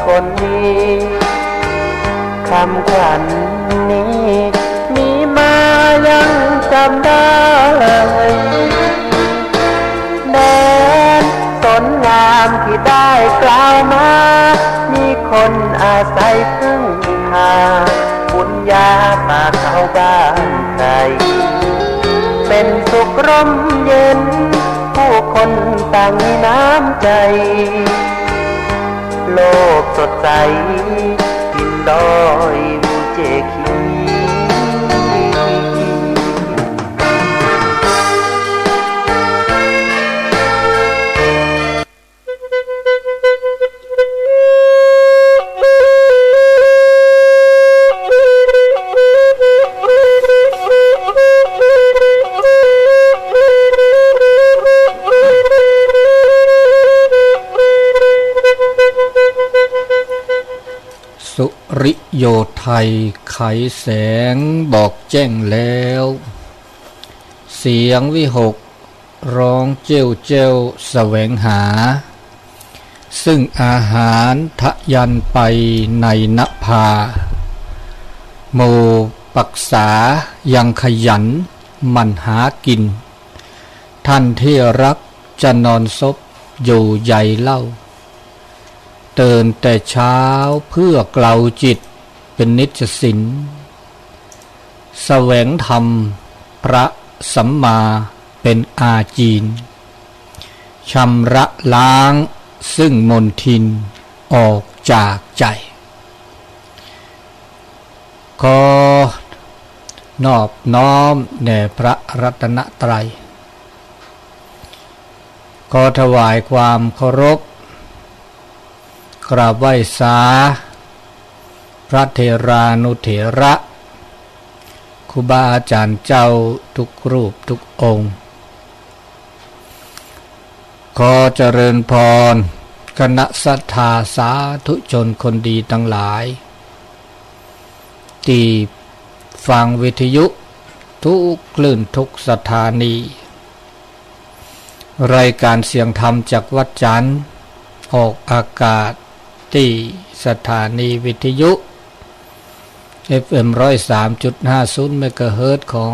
คนดี คำขวัญนี้ มีมายังจำได้ แดนสนงามที่ได้กล่าวมา มีคนอาศัยพึ่งพา บุญญาป่าเขาบ้านไคร เป็นสุขร่มเย็น ผู้คนต่างมีน้ำใจ โลกสดใส กินดอยมูเจคี สุริโยไทยไขแสงบอกแจ้งแล้ว เสียงวิหก ร้องเจ้วเจ้วแสวงหา ซึ่งอาหารทะยานไปในนภา หมู่ปักษายังขยันหมั่นหากิน ท่านที่รักจะนอนซบอยู่ใยเล่า ตื่นแต่เช้าเพื่อเกลาจิตเป็นนิจสิน แสวงธรรมพระสัมมาเป็นอาจีน ชำระล้างซึ่งมลทินออกจากใจ ขอนอบน้อมแด่พระรัตนตรัย ขอถวายความเคารพ กราบไหว้สา พระเถรานุเถระ ครูบาอาจารย์เจ้าทุกรูปทุกองค์ ขอเจริญพร คณะศรัทธาสาธุชนคนดีทั้งหลาย ที่ฟังวิทยุทุกคลื่นทุกสถานี รายการเสียงธรรมจากวัดจันทร์ ออกอากาศที่สถานีวิทยุ เอฟเอ็ม ร้อยสามจุดห้าศูนย์ เมกะเฮิรตซ์ ของ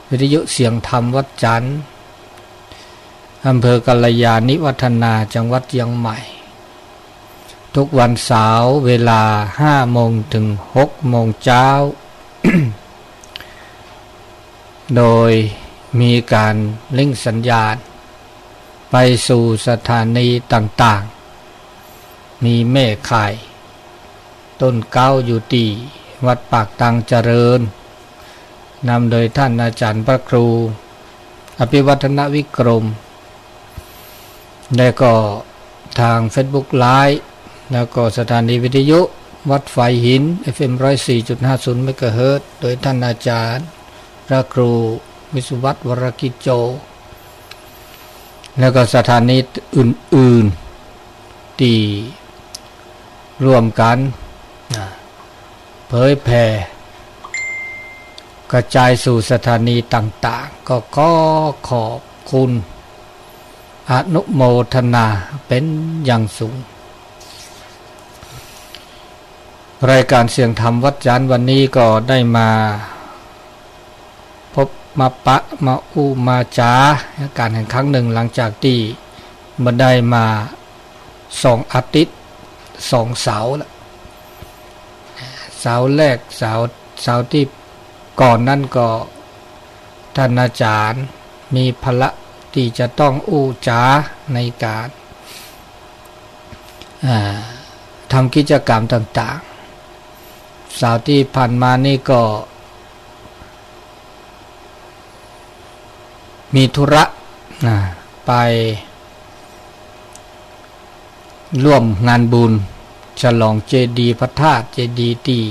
วิทยุเสียงธรรมวัดจันทร์ อำเภอกัลยาณิวัฒนา จังหวัดเชียงใหม่ ทุกวันเสาร์เวลา ห้าโมงถึง หกโมงเช้า โดยมีการลิงก์สัญญาณไปสู่สถานีต่างๆ มีแม่ข่ายต้นเก๊าอยู่ที่วัดปากตังเจริญ นำโดยท่านอาจารย์พระครู อภิวัฒนวิกรม และก็ทาง Facebook Live แล้วก็สถานีวิทยุวัดฝายหิน เอฟเอ็ม ร้อยสี่จุดห้าศูนย์ เมกะเฮิรตซ์ โดยท่านอาจารย์พระครูวิศวัตร วรกิจโจ แล้วก็สถานีอื่นๆ ที่ร่วมกัน เผยแผ่ กระจายสู่สถานีต่างๆ ก็ขอขอบคุณ อนุโมทนาเป็นอย่างสูง รายการเสียงธรรมวัดจันทร์วันนี้ก็ได้มา พบมาปะมาอู้มาจ๋ากันอีกครั้งหนึ่ง หลังจากที่บ่ได้มาสองอาทิตย์ สองเสาร์ละ เสาร์แรก เสาร์ เสาร์ที่ก่อนนั้นก็ท่านอาจารย์มีภาระที่จะต้องอู้จ๋าในการ อ่า ทำกิจกรรมต่างๆ เสาร์ที่ผ่านมานี่ก็ มีธุระ นะ ไป ร่วมงานบุญ ฉลองเจดีย์พระธาตุเจดีย์ที่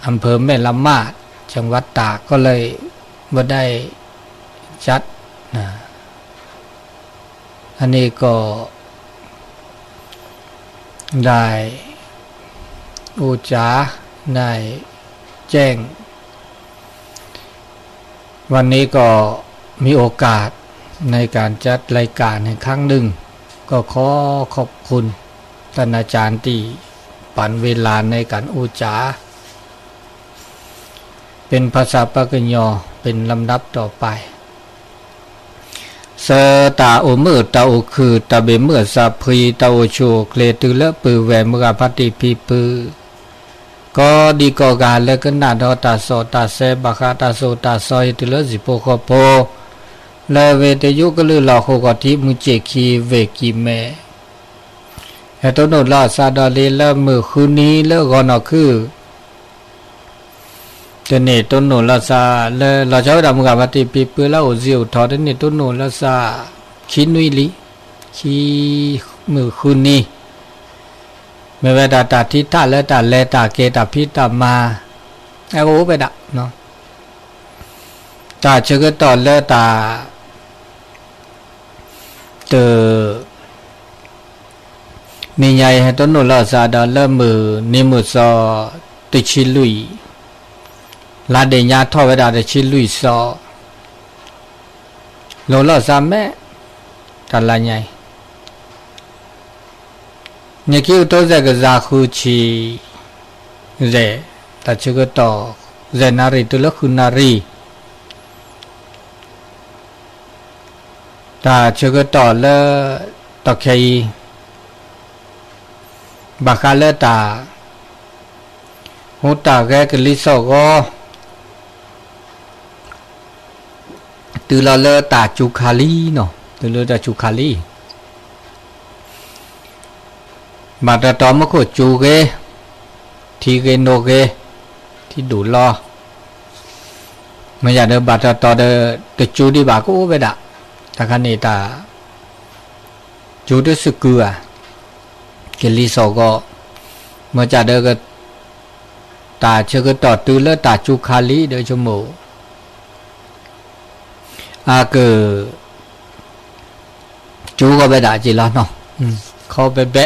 อำเภอแม่ละมาด จังหวัดตาก ก็เลยบ่ได้จัด นะ อันนี้ก็ ได้อู้จ๋า ได้แจ้ง วันนี้ก็มีโอกาสในการจัดรายการอีกครั้งหนึ่ง ก็ขอขอบคุณท่านอาจารย์ที่ปันเวลาในการอู้จา เป็นภาษาปากกยอ เป็นลำดับต่อไป ဆၢတၢ်အိၣ်မုာ်တၢ်အိၣ်ခုၣ် တၢ်ဘၣ်မုာ်စၢ်ဖှံ တၢ်အိၣ်ဆူၣ်အိၣ်ချ့ တုၤလၢပုၢ်ဝဲၢ်မုၢ်ဂၤဖါတံၢ်ဖံဖု ကိးဒံကိးဂၤလၢကနၣ်ဒီးတၢ်စီၣ်တၢ်ဆဲး ဘၣ်ဃးတၢ်သိၣ်တၢ်သီအံၤ တုၤလၢဟံၣ်ဖိဃီဖိ လၢဝ့ၢ်တယုၢ်ကလုာ်လီၢ်ဃိ ကီၢ်ထံးမုၢ်စ့ၢ်ခံ ဝ့ၢ်ကံၢ်မဲ ဟဲတိၢ်နီၣ်လီၤအသးဒီးလံ လၢမုၢ်ဃုနံၤလၢဂီၤနီၢ်ခုၣ် တနံၣ်တိၢ်နီၣ်လီၤသး လၢလီၤဆီဝဲဒၣ်မုၢ်ဂၤဖါတံၢ်ဖံဖု လၢအအိၣ်စ့အိၣ်ထီ တနံၣ်တိၢ်နီၣ်လီၤသး ခံနွံလံ ခံ မုၢ်ဃုနံၤ မ့ၢ်ဝဲဒၣ်တၢ်ထံထၣ်လၢ တၢ်လဲၤတၢ်က့ၤ တၢ်ဖံးတၢ်မၤ အကအိၣ်ဝဲဒၣ် တၢ်ဆၢကတီၢ်လၢတၢ် တ နံၤညါအံၤ ဟဲတိၢ်နီၣ်လီၤအသးဒီး လၢမုၢ်နံၤမုၢ်သီ တဆံလွံၢ် လါဒ့ၣ်ညါထီၣ်ဝဲဒၣ် တဆံလွံၢ်သီ လိၣ်လီၤသးမဲာ် တၢ်လါညါအံၤ နံၣ်ခံကထိသၢကယၤဃုဆံ ယဲၢ် တၢ်ဆၢကတီၢ် ယဲၢ်နၣ်ရံၣ် တုၤလၢဃုနၣ်ရံၣ် တၢ်ဆၢကတီၢ်လၢ တီၢ်ခဲအံၤ ဘၣ်ဃးလၢတၢ် ဟူးတၢ်ဂဲၤကလံၤစိးဂီၤ တုၤလီၤလၢတၢ်စူၤခါလံနီၤ တုၤလၢတၢ်စူၤခါလံ ဘၣ်တတီၤမူခိၣ်စူၤဂ့ၤ ထံဂ့ၤနိဂ့ၤ ထံဒိၣ်လီၤ မ့ၢ်ယၤဒီးဘၣ်တတီၤဒီး တစူၤဒံးဘၣ်ကအိၣ်ဝဲဒၣ် တၢ်ခါန့ၣ်တၢ် စူၤတစကုၤဧါ ကလံၤစိးဂီၤ မ့ၢ်ကဒီး တၢ်ဆၢကတီၢ်တုၤလၢတၢ်စူၤခါလံဒီး ဆိကမိၣ် အက စူၤဂီၤဝဲဒၣ်က့ၤလီၤနီၤ ခီဘဲဘဲ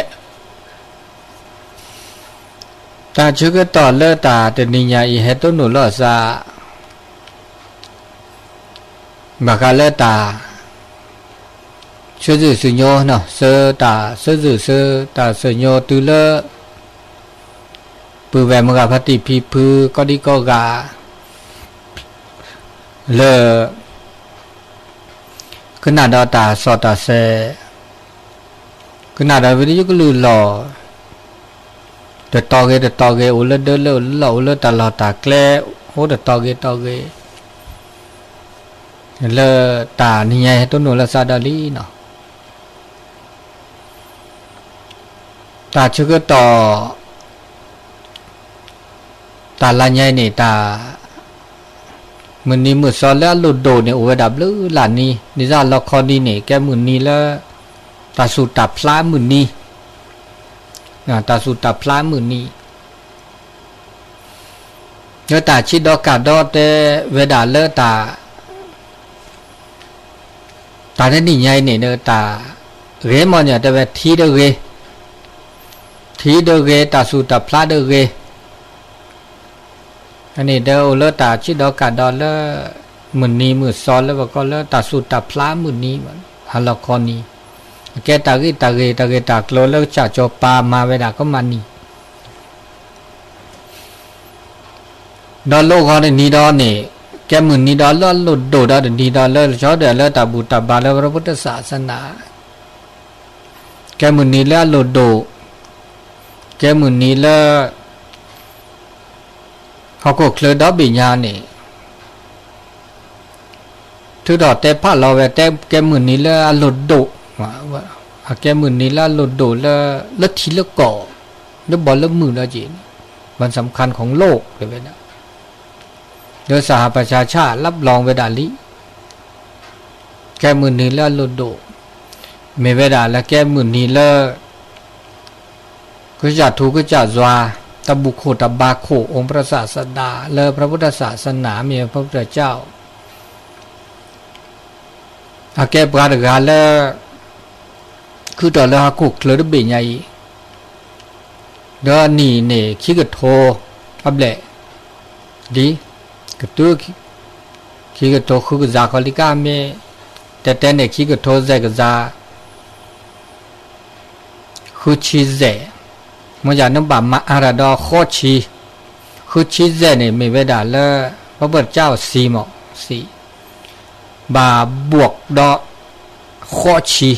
တၢ်ဆၢကတီၢ်လၢတၢ်တနံၤညါအံၤ ဟဲတိၢ်နီၣ်လီၤအသး ဘၣ်ဃးလၢတၢ် ဆၢဇုာ်ဆၢညိ ဆၢတၢ်ဆၢဇုာ်ဆၢတၢ်ဆၢညိတုၤလၢ ပုၢ်ဝဲၢ်မုၢ်ဂၤဖါတံၢ်ဖံဖု ကိးဒံကိးဂၤ လၢ ကနၣ်ဒီးတၢ်စီၣ်တၢ်ဆဲး ကနၣ်ဒီးဝ့ၢ်တယုၢ်ကလုာ်လီၢ် တတီၤဂ့ၤတတီၤဂ့ၤ အိၣ်လၢဒၢလၢလီၢ် အိၣ်လၢတၢ်လီၢ်တၢ်ကျဲ အိၣ်တတီၤဂ့ၤတတီၤဂ့ၤ လၢတၢ်နံၤညါဟဲတိၢ်နီၣ်လီၤသးဒီးလံနီၤ တၢ်ဆၢကတီၢ် တၢ်လါညါအံၤန့ၣ် တၢ် မုၢ်နံၤမုၢ်သီလၢအလိၣ်ဒိၣ်န့ၣ် အိၣ်ဝဲဒၣ်ဘျုးလၢ်နံၤ ဒ်သိးလီခီနံၤန့ၣ် ကဲမုၢ်နံၤလၢ တၢ်သူၣ်တၢ်ဖျးမုၢ်နံၤ တၢ်သူၣ်တၢ်ဖျးမုၢ်နံၤ လၢတၢ်ဆံးဒီးကၣ်ဒီးတဲဝဲဒၣ်လၢတၢ် တၢ်တနံၤညါအံၤန့ၣ်ဒီး တၢ်ဂ့ၤမီၢ်န့ၣ် တဲဝဲထံဒီးဂ့ၤ, ထံဒီးဂ့ၤ, တၢ်သူၣ်တၢ်ဖျးဒီးဂ့ၤ, န့ၣ်ဒီးအိၣ်လၢတၢ်ဆံးဒီးကၣ်ဒီးလၢ မုၢ်နံၤမုၢ်သီလၢပကိးလၢတၢ်သူၣ်တၢ်ဖျးမုၢ်နံၤ, ဟါလီၤခီနံၤ, အကဲတၢ်ဂ့ၢ်တၢ်ဂ့ၤ တၢ်ဂ့ၢ်တၢ်ကျိၤလၢကစၢ်စီၤပၤမၤဝဲဒၣ်ကမၣ်နံၤ ဒီးလိၣ်ဂီၤတနံၤဒီးန့ၣ်, ကဲမုၢ်နံၤဒီးလၢအလိၣ်ဒိၣ်ဒီးတနံၤဒီးလၢ လၢကီဒီးလၢတၢ်ဘူၣ်တၢ်ဘါလၢ พระพุทธศาสนา, ကဲမုၢ်နံၤလၢအလိၣ်ဒိၣ်, ကဲမုၢ်နံၤလၢ ဟီၣ်ခိၣ်ချၢဒီဘ့ၣ်ညါန့ၣ် ထုးထီၣ်တဲဖးလီၤဝဲ တဲကဲမုၢ်နံၤလၢအလိၣ်ဒိၣ်, အကဲမုၢ်နံၤလၢအလိၣ်ဒိၣ်လၢ လၢထံလၢကီၢ်, လၢဘီလၢမုၢ်ဒီးက့ၤ, วันสำคัญของโลก တဲဝဲဒၣ်, လၢ สหประชาชาติ รับรอง ဝဲဒၣ်လံ, ကဲမုၢ်နံၤလၢအလိၣ်ဒိၣ်, မ့ၢ်ဝဲဒၣ်လၢကဲမုၢ်နံၤလၢ ကစၢ်ထူကစၢ်ယွၤ, တၢ်ဘူၣ်ခိၣ်တၢ်ဘါခိၣ် องค์พระศาสดา လၢ พระพุทธศาสนา မ့ၢ် พระพุทธเจ้า အကဲပှၤတဂၤလၢ ခုၣ်ထီၣ်လၢဟီၣ်ခိၣ်ချၢတဘ့ၣ်ညါအံၤ, ဒီးနံၣ်န့ၣ်ခံကထိအဘျဲၣ်, ဒ် ကတု ခံကထိဃုကယၤခီလံကါမ့ၢ်, တဲတဲန့ၣ်ခံကထိယဲၢ်ကယၤ ဃုဆံယဲၢ်, မ့ၢ်ယၤန့ၣ်ဘၣ်မၤအါတၢ်ဒီးဃိးဆံ, ဃုဆံယဲၢ်န့ၣ် မ့ၢ်ဝဲဒၣ်လၢ ပှၤဘၣ်တကးအီၤစံမး, စံ, ဘၣ်ဘှီၣ်ဒီးဃိးဆံ,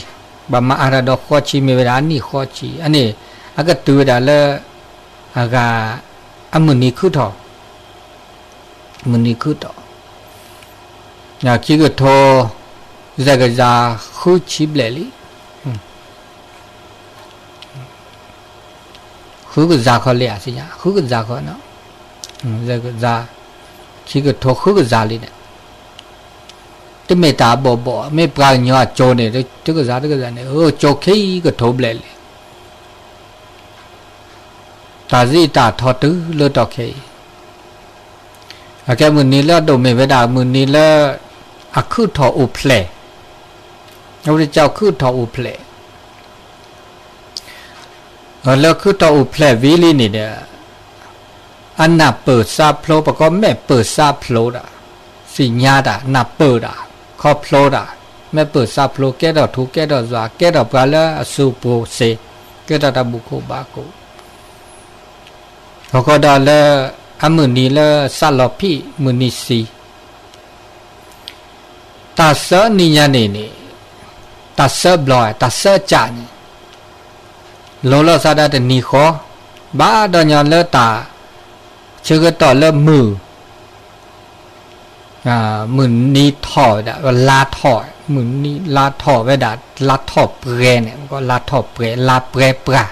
ဘၣ်မၤအါတၢ်ဒီးဃိးဆံ မ့ၢ်ဝဲဒၣ်အနံၣ်ဃိးဆံ, အန့ၣ် အကတုၤဝဲဒၣ်လၢ အဂၤ အမုၢ်နံၤခုၣ်ထီၣ်, မုၢ်နံၤခုၣ်ထီၣ်, ခံကထိ ယဲၢ်ကယၤဃုဆံဘျဲၣ်လံ. ဃုကယၤခီလံဧါ, ဃုကယၤခီ, ခံကထိဃုကယၤလံန့ၣ်, တမ့ၢ်တၢ်အဘီၣ်ဘီၣ်, မ့ၢ်ပှၤကညီအကၠိန့ၣ် တကယၤတကယၤန့ၣ် ကၠိခံကထိဘျဲၣ်လံ. တၢ်စံးတၢ်ထီတုၤလၢတီၢ်ခဲအံၤ, အကဲမုၢ်နံၤလၢအဒိၣ်မ့ၢ်ဝဲဒၣ်မုၢ်နံၤလၢ အခုၣ်ထီၣ်အိၣ်ဖျဲၣ်, အဝဲကၠီခုၣ်ထီၣ်အိၣ်ဖျဲၣ် လၢခုၣ်ထီၣ်အိၣ်ဖျဲၣ်ဝံၤလံန့ၣ်ဒီး အနၢ်ပၢၢ်စးဖျိ ပကိးမဲာ်ပၢၢ်စးဖျိဒၣ်, သ့ၣ်ညါတၢ် နၢ်ပၢၢ်တၢ် ခီဖျိတၢ်, မဲာ်ပၢၢ်စးဖျိ ကဲထီၣ်ထူကဲထီၣ်ယွၤ ကဲထီၣ်ပှၤလၢအစုပူၤစ့, ကဲထီၣ်တၢ်ဘူၣ်ခိၣ်ဘါခိၣ် ဟီၣ်ခိၣ်ဒီးလၢ အမုၢ်နံၤလၢစးလီၤဖံး မုၢ်နံၤဆံ, တၢ်ဆၢနံၤညါန့ၣ်န့ၣ်, တၢ်ဆၢဘျီ တၢ်ဆၢကၠးန့ၣ်, လိၤလီၤစးဒၣ်တနံၤဃီ, ဘၣ်ဒီးညီလၢတၢ်ဆၢကတီၢ်လၢမုၢ် မုၢ်နံၤထီၣ်ဝဲဒၣ် လါထီၣ်, မုၢ်နံၤလါထီၣ်ဝဲဒၣ် လါထီၣ်ပှဲၤန့ၣ် လါထီၣ်ပှဲၤ လါပှဲၤပှၢ်,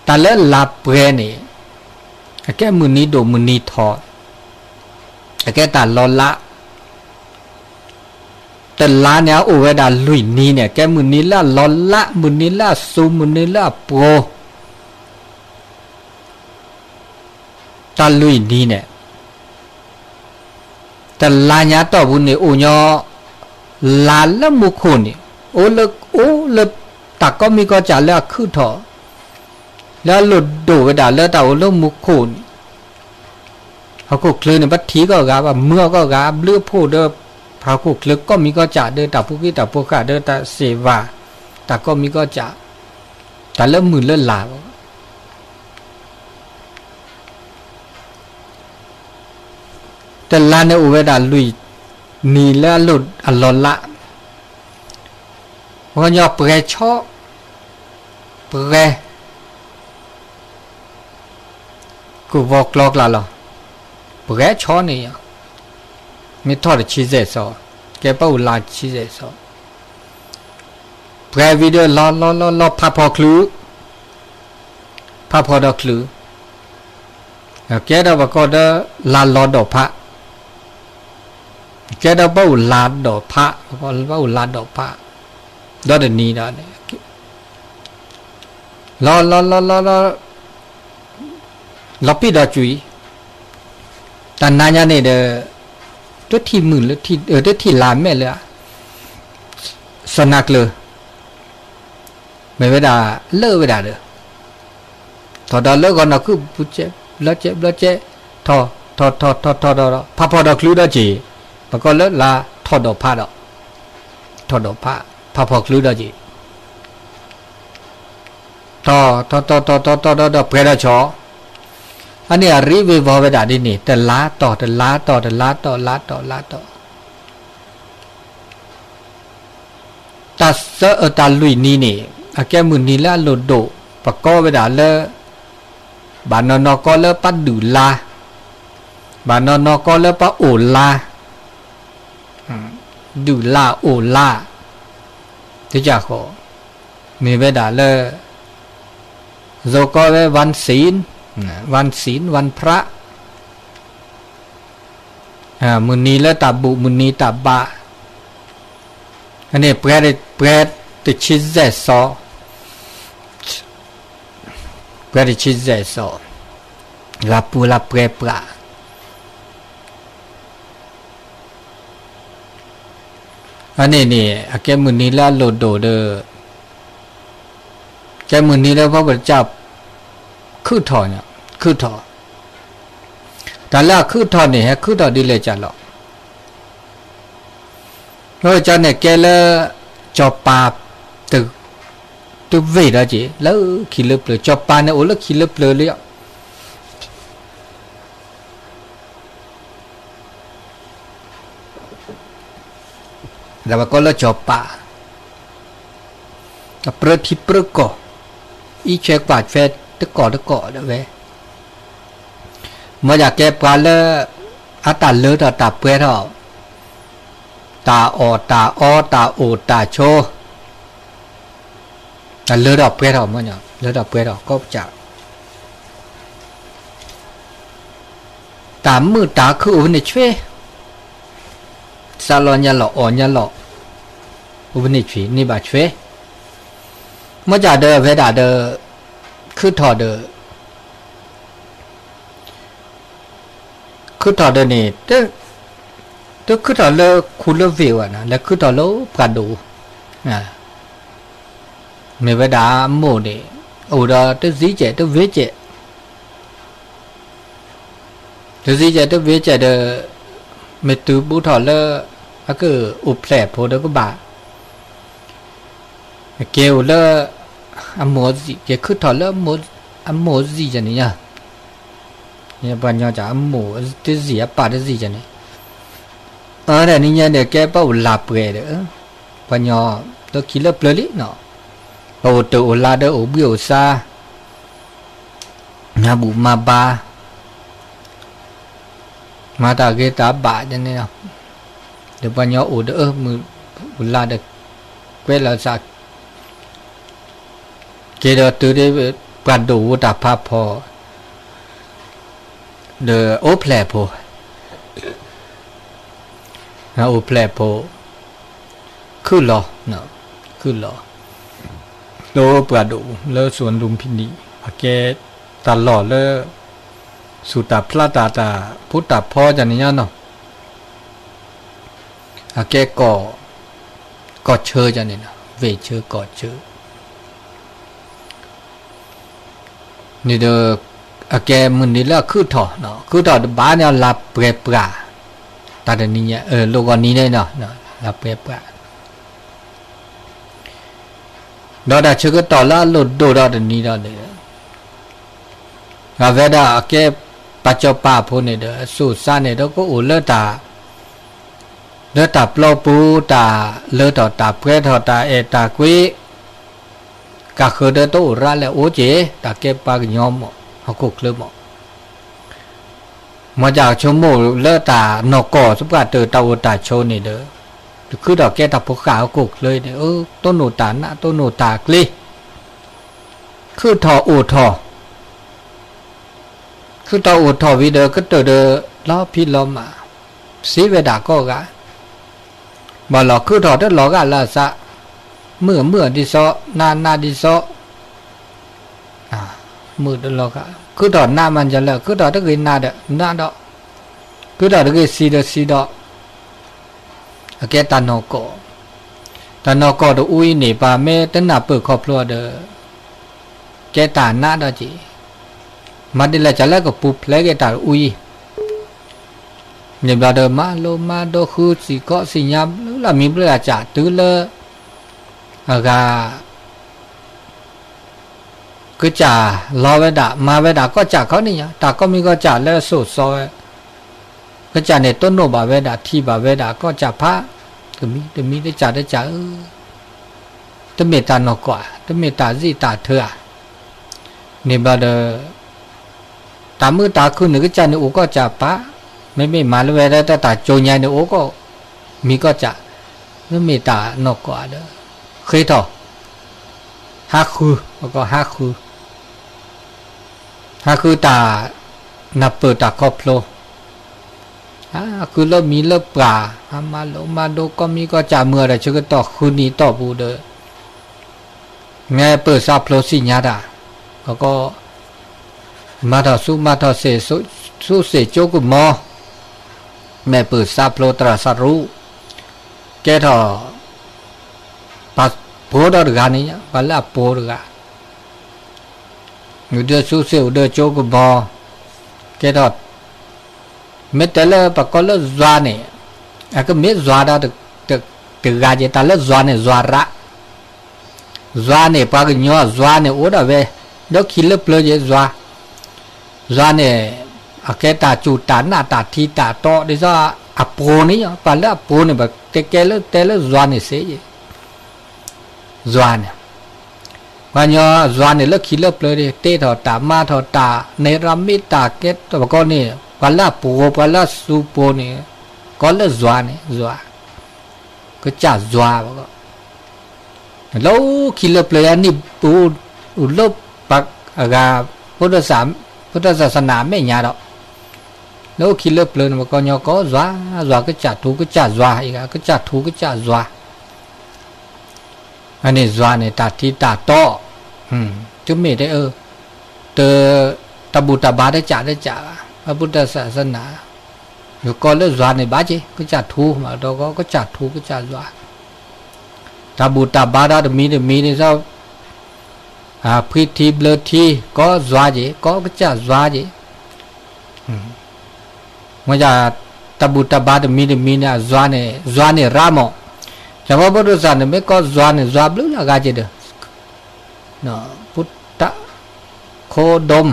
တၢ်လၢလါပှဲၤန့ၣ် အကဲမုၢ်နံၤဒိၣ်မုၢ်နံၤထီၣ်, အကဲတၢ်လီၤလး, တလါန့ၣ် အအိၣ်ဝဲဒၣ်လွံၢ်နံၤန့ၣ် အကဲမုၢ်နံၤလၢအလီၤလး မုၢ်နံၤလၢအစူၤ မုၢ်နံၤလၢအပှဲၤ တၢ်လွံၢ်နံၤန့ၣ်, တလါညါတီၢ်ပူၤန့ၣ် အိၣ်ညီ လါလၢမူခိၣ်န့ၣ်, အိၣ်လၢ အိၣ်လၢတၢ်ကိးမံၤကိးကၠးလၢအခုၣ်ထီၣ်, လၢအလိၣ်ဒိၣ်ဝဲဒၣ်လၢတၢ်အိၣ်လၢမူခိၣ်န့ၣ်, ဟီၣ်ခိၣ်ချၢန့ၣ် ပထံၣ်ကီၢ်ဂၤ ပမၢအီၣ်ကီၢ်ဂၤ ဘျုးအဖှိၣ်ဒီး ဟီၣ်ခိၣ်ချၢကိးမံၤကိးကၠးဒီး တၢ်ဖိဃံတၢ်ဖိဃာ်ဒီး တၢ်စံးဝဲ တၢ်ကိးမံၤကိးကၠး, တၢ်လၢမုၢ်လၢလါ တလါန့ၣ်အိၣ်ဝဲဒၣ်လွံၢ် နံၤလၢအလီၤလး, ပှၤကညီပှဲၤဆီ, ပှဲၤ ကဝီၤကျီကျါလီၤ, ပှဲၤဆီန့ၣ်ယါ, မ့ၢ်ထီၣ်တဆံစဲးစီ, ကဲပအိၣ်လါတဆံစဲးစီ ပှဲၤဝံၤဒီး လီၤလီၤလီၤလီၤ ဖးဖီချုး, ဖးဖီဒီးချုး, ကဲဒီးပကိးဒီး လါလီၤဒီးဖး, ကဲဒီးပအိၣ်လါဒီးဖး, ပအိၣ်လါဒီးဖး, ဒီတနံၤဒီး လီၤလီၤလီၤလီၤလီၤ လီၤပံာ်ဒီးကွံာ်, တနၤညါန့ၣ်ဒီး တထံၣ်မုၢ်လၢ တထံၣ်လါမဲာ်လၢ စီၤနၤကျၢၤ မ့ၢ်ဝဲဒၣ်လၢဝဲဒၣ်ဒီး ထီၣ်ဒီးလၢဂီၤနီၢ်ခုၣ်ပူၤကဲး ဘျီကဲး ဘျီကဲး ထီၣ် ထီၣ် ထီၣ် ထီၣ် ထီၣ်ဒီး ဖးဖီဒီးချုးဒီးက့ၤ, ပကိးလၢလါထီၣ်ဒီးဖးဒီး ထီၣ်ဒီးဖး ဖးဖီချုးဒီးက့ၤ ထီၣ် ထီၣ် ထီၣ် ထီၣ် ထီၣ် ထီၣ် ဒီး ပှဲၤဒီးဆီ, အန့ၣ်အရံးဝ့ၤဝီၤဝဲဒၣ်ဒ်န့ၣ် တလါတီၢ် တလါတီၢ် တလါတီၢ် လါတီၢ် လါတီၢ် တၢ်ဆၢအၢ တၢ်လွံၢ်နံၤန့ၣ် အကဲမုၢ်နံၤလၢအလိၣ်ဒိၣ် ပကိးဝဲဒၣ်လၢ ဘၣ်နီၢ်နီၢ်ကီလၢပဒုၣ်လါ, ဘၣ်နီၢ်နီၢ်ကီလၢပအိၣ်လါ, ဒုၣ်လါအိၣ်လါ, တကးဃီ, မ့ၢ်ဝဲဒၣ်လၢ ယိၤကီဝဲ วันศีล, วันศีล วันพระ မုၢ်နံၤလၢတၢ်ဘူၣ် မုၢ်နံၤတၢ်ဘါ, အန့ၣ် ပှဲၤတဆံစဲးစီ, ပှဲၤတဆံစဲးစီ, လါပူၤလါပှဲၤပှၢ် အန့ၣ်န့ၣ် အကဲမုၢ်နံၤလၢအလိၣ်ဒိၣ်ဒီး ကဲမုၢ်နံၤလၢပှၤပကစၢ် ခုၣ်ထီၣ်, ခုၣ်ထီၣ်, တၢ်လၢအခုၣ်ထီၣ်န့ၣ် ဟဲခုၣ်ထီၣ်ဒ်လဲၣ်ကၢ်လီၤ, လၢကၢ်န့ၣ်ကဲလၢ စီၤပၤတ တုၤဝ့ၢ်ဒီးက့ၤ လၢခံလၢပျၢၤ ကၠီၤပၤန့ၣ်အိၣ်လၢခံလၢပျၢၤလံ ဒီးပကိးလၢကၠီၤပၤ, အပြၢထံပြၢကီၢ်, အံးဆွဲကွၢ်ဆွဲတကီၢ်တကီၢ်ဒီးဝဲ, မ်ယကဲပှၤလၢ အတၢ်လၢထီၣ်တၢ်ပှဲၤထီၣ်, တၢ်အီၣ်တၢ်အီတၢ်အိၣ်တၢ်ဆိး, တၢ်လၢထီၣ်ပှဲၤထီၣ်မ့ၢ်, လၢထီၣ်ပှဲၤထီၣ်ကိးပစး တၢ်မုာ်တၢ်ခုအိၣ်ဖဲန့ၣ်ဆွဲ, စးလီၤညါလီၤအီၣ်ညါလီၤ, အိၣ်ဖဲန့ၣ်ဆွဲန့ၢ်ဘၣ်ဆွဲ, မ့ၢ်ကဒီးဝဲဒၣ်ဒီး, ခုၣ်ထီၣ်ဒီး, ခုၣ်ထီၣ်ဒီးန့ၣ်, တခုၣ်ထီၣ်လၢခူလၢဝ့ၢ်ဝဲန့ၣ် လဲၤခုၣ်ထီၣ်လၢပှၢ်ဒိၣ်, မ့ၢ်ဝဲဒၣ်အမိၢ်န့ၣ်, အိၣ်ဒီးတဆံကဲးတဝ့ကဲး တဆံကဲးတဝ့ကဲးဒီး, မ့ၢ်တုၤဘူးထီၣ်လၢ, အကအိၣ်ဖျဲၣ်ဖိဒီးကဘၣ်, ကဲအိၣ်လၢ, အမိၢ်အဆံး ကဲခုၣ်ထီၣ်လၢ, အမိၢ်အဆံးယန့ၣ်ညါ, ပှၤညီအမိၢ်တဆံးအပၢ်တဆံးယန့ၣ်, အဝဲဒၣ်နံၤညါန့ၣ်ကဲပအိၣ်လၢပှဲၤဒီး, ပှၤညီ, လၢခံလၢပျၢၤလံနီၤ, ပအိၣ်တၢ်အိၣ်လၢ်ဒီးအိၣ်ဘှံးအိၣ်ဆါ မၤဘူၣ်မၤဘါ, မၤတၢ်ဂ့ၤတၢ်ဘၣ်န့ၣ်, ဒီးပှၤညီအိၣ်ဒီးအမုၢ်, အိၣ်လၢ်ဒီး, ကွဲလီၤစး, က့ၤဒီးတုၤဒ်, ပှၤဒိၣ်ဝဲတၢ်ဖးဖီ, ဒီးအိၣ်ဖျဲၣ်ဖိ အိၣ်ဖျဲၣ်ဖိ, ခုၣ်လီၤ, ခုၣ်လီၤ, လၢပှၤဒိၣ်လၢစူၢ်လူၢ်ဖံနံၣ် အကဲတၢ်လီၢ်လၢ, စူၢ်တၢ်ဖျါတၢ်တၢ်ဖိတၢ်ဖီကန့ၣ်ညါနီၤ, အကဲကီၢ်, ကီၢ်ဆၢကန့ၣ်နီၤ ဝ့ၢ်ဆၢကီၢ်ဆၢ န့ၣ်ဒီး, အကဲမုၢ်နံၤလၢအခုၣ်ထီၣ်, ခုၣ်ထီၣ်တဘၣ်န့ၣ်လါပှဲၤပှၢ်, တၢ်တနံၤညါ, လီၢ်ဂီၤနံၤန့ၣ်, လါပှဲၤပှၢ်, ဒီးတၢ်ဆၢကတီၢ်လၢအလိၣ်ဒိၣ်ဒီးတနံၤဒီးန့ၣ်, အဝဲဒၣ်အကဲ, ပှၤစီၤပၤဖိန့ၣ်ဒီး အစိၤစါန့ၣ်ဒီးကအိၣ်လၢတၢ် လၢတၢ်ပျီပူၤ တၢ်လၢထီၣ်တၢ်ပှဲၤထီၣ်တၢ်အဲၣ်တၢ်ကွံ, ကးဃၢၤဒီးတအိၣ်ရၤလဲၣ်အိၣ်က့ၤ တၢ်ကဲပှၤကညီမး ဟီၣ်ခိၣ်ချၢမး, မ်ယကဆိကမိၣ်လၢတၢ်နီၢ်ကီၢ်သပှၢ်တၢၢ်တၢ်အိၣ်တၢ်ဆိးန့ၣ်ဒီး, တခုထီၣ်ကဲတၢ်ဖိဃၢ်ဟီၣ်ခိၣ်ချၢန့ၣ် တိၢ်နီၣ်တၢ်နး တိၢ်နီၣ်တၢ်ကျ့, ခုၣ်ထီၣ်အိၣ်ထီၣ် ခုၣ်ထီၣ်အိၣ်ထီၣ်ဝံၤဒီးကတၢၢ်ဒီး လီၤဖံးလီၤမၤ, စံးဝဲဒၣ်ကိးဂၤ, ဘၣ်လီၤခုၣ်ထီၣ်တလီၤဂာ်လၢအသး, မုာ်မုာ်ဒ်သိး နးနးဒ်သိး, မုာ်တလီၤဂာ်, ခုၣ်ထီၣ်နးမးလၢ ခုၣ်ထီၣ်တဂ့ၤနးဒီးနးဒီး, ခုၣ်ထီၣ်တဂ့ၤဆံးဒီးဆံးဒီး အကဲတၢ်နီၢ်ကီၢ်, တၢ်နီၢ်ကီၢ်တအူအံၤန့ၣ် ပှၤမ့ၢ်တနၢ်ပၢၢ်ခီဖျိဒီး ကဲတၢ်နးဒီးက့ၤ, မၤဒ်လဲၣ်ကလဲၣ်ကပူၤဖျဲးက့ၤတၢ်တအူအံၤ, န့ၣ်ဘျီဒီး မၤလိမၤဒိးဃုစံၣ်ကီးစံၣ်ညါ ဘျုးလၢမံၤဘျုးလၢစၢ်တုၤလၢ အဂၤ ကစၢ်လီၤဝဲဒၣ် မၤဝဲဒၣ်ကီၢ်စၢ်ခီန့ၣ်ညါ တၢ်ကိးမံၤကီၢ်စၢ်လၢစိၣ်စီဝဲ, ကစၢ်န့ၣ်တိၢ်နီၣ်ဘၣ်ဝဲဒၣ် ထံၣ်ဘၣ်ဝဲဒၣ်ကီၢ်စၢ်ဖး, တမံၤတမံၤတစၢ်တစၢ်ဧၢ, တမ့ၢ်တၢ်နီၢ်ကီၢ် တမ့ၢ်တၢ်စံးတၢ်ထၢဧါ, န့ၣ်ဘျီဒီး တၢ်မုာ်တၢ်ခုၣ်န့ၣ် ကစၢ်န့ၣ်အိၣ်ကီၢ်စၢ်ဖး, မ့မ့ၢ်မၤလၢဝဲဒၣ်တၢ်ကၠိညါန့ၣ် အိၣ်ကီၢ်မံၤကီၢ်စၢ်, မ့မ့ၢ်တၢ်နီၢ်ကီၢ်ဒီး ဃ့ထီၣ်, ဟးဃု, ပကဟးဃု, ဟးဃုတၢ် နၢ်ပၢၢ်တၢ်ခီဖျိ, ဟးဃုလၢမံၤလၢပှၢ်, ဟးမၤလိမၤဒိးကိးမံၤကီၢ်စၢ်မုာ်ဒီး ဆၢကတီၢ်ဃုနံၤအတီၢ်ပူၤဒီး မ့ၢ်ပၢၢ်ဆါဖျိသ့ၣ်ညါတၢ်, ကီး မၤထီၣ်ဆူးမၤထီၣ်စ့ၣ်, ဆူးစ့ၣ်ကၠိကမီၤ, မ့ၢ်ပၢၢ်ဆါဖျိသရၣ်သရူး, ကဲထီၣ် ပှၤဖိဒီးတဂၤန့ၣ် ပှၤလၢအဖိတဂၤ, အိၣ်ဒီးဆူးစ့ၣ်အိၣ်ဒီးကၠိကမီၤ, ကဲထီၣ် မ့ၢ်တဲလၢပှၤကိးလၢယွၤန့ၣ်, အကမ့ၢ်ယွၤဒီး တဂၤက့ၤ တၢ်လၢယွၤန့ၣ် ယွၤရး, ယွၤန့ၣ် ပှၤကညီယွၤန့ၣ် အိၣ်ဒၣ်ဝဲ လၢခံလၢပျၢၤယဲ ယွၤ, ယွၤန့ၣ် အကဲတၢ်စူၢ်တၢ်နာ်တၢ်ထံတၢ်တီ ဒ်သိးအပှိၤန့ၣ်ယီၤ ပှၤလၢအပှိၤန့ၣ် ပတဲကဲလၢတဲလၢယွၤန့ၣ်စ့ယဲ ယွၤန့ၣ် ပှၤကညီယွၤန့ၣ်လၢခံလၢပျၢၤ တ့ထီၣ်တၢ်မၤထီၣ်တၢ် နဲၣ်ရမ့ၢ်တၢ်ကဲ ပကိးန့ၣ် ပှၤလၢအပှိၤ ပှၤလၢအစူၢ်ပှိၤန့ၣ် ကိးလၢယွၤန့ၣ် ယွၤ ကစၢ်ယွၤဘၣ်ကီး လၢခံလၢပျၢၤယၤန့ၣ် ပူၤ လၢပှၤအဂၤ ဖိဒိၣ်စၢ် ဖိဒိၣ်စၢ်စနၢ်အမဲာ်ညါဒီး လၢခံလၢပျၢၤန့ၣ် ပှၤကညီကိးယွၤ ယွၤကစၢ်ထူကစၢ်ယွၤ အံၤ ကစၢ်ထူကစၢ်ယွၤ အန့ၣ်ယွၤန့ၣ် တၢ်ထံတၢ်တီ တမ့ၢ်တဲအၢ တ တၢ်ဘူၣ်တၢ်ဘါတစးတစးဘၣ် ပှၤဖိဒိၣ်စၢ်စနၢ် ယကိးလၢယွၤန့ၣ်ဘၣ်က့ၤ ကစၢ်ထူ မၤဒီးကီး ကစၢ်ထူကစၢ်ယွၤ တၢ်ဘူၣ်တၢ်ဘါဒီးတမံၤတမံၤန့ၣ် ဖှံထံဘျၢထံ ကိးယွၤက့ၤ ကိးကစၢ်ယွၤက့ၤ မ့ၢ် တၢ်ဘူၣ်တၢ်ဘါတမံၤတမံၤန့ၣ် ယွၤန့ၣ် ယွၤန့ၣ်ရါမး, စီၤပီလူးဖိဒိၣ်စၢ်န့ၣ် မ့ၢ်ကိးယွၤန့ၣ် ယွၤဘျုးလၢအဂၤက့ၤဒီး ပုတ ခိဒိၣ်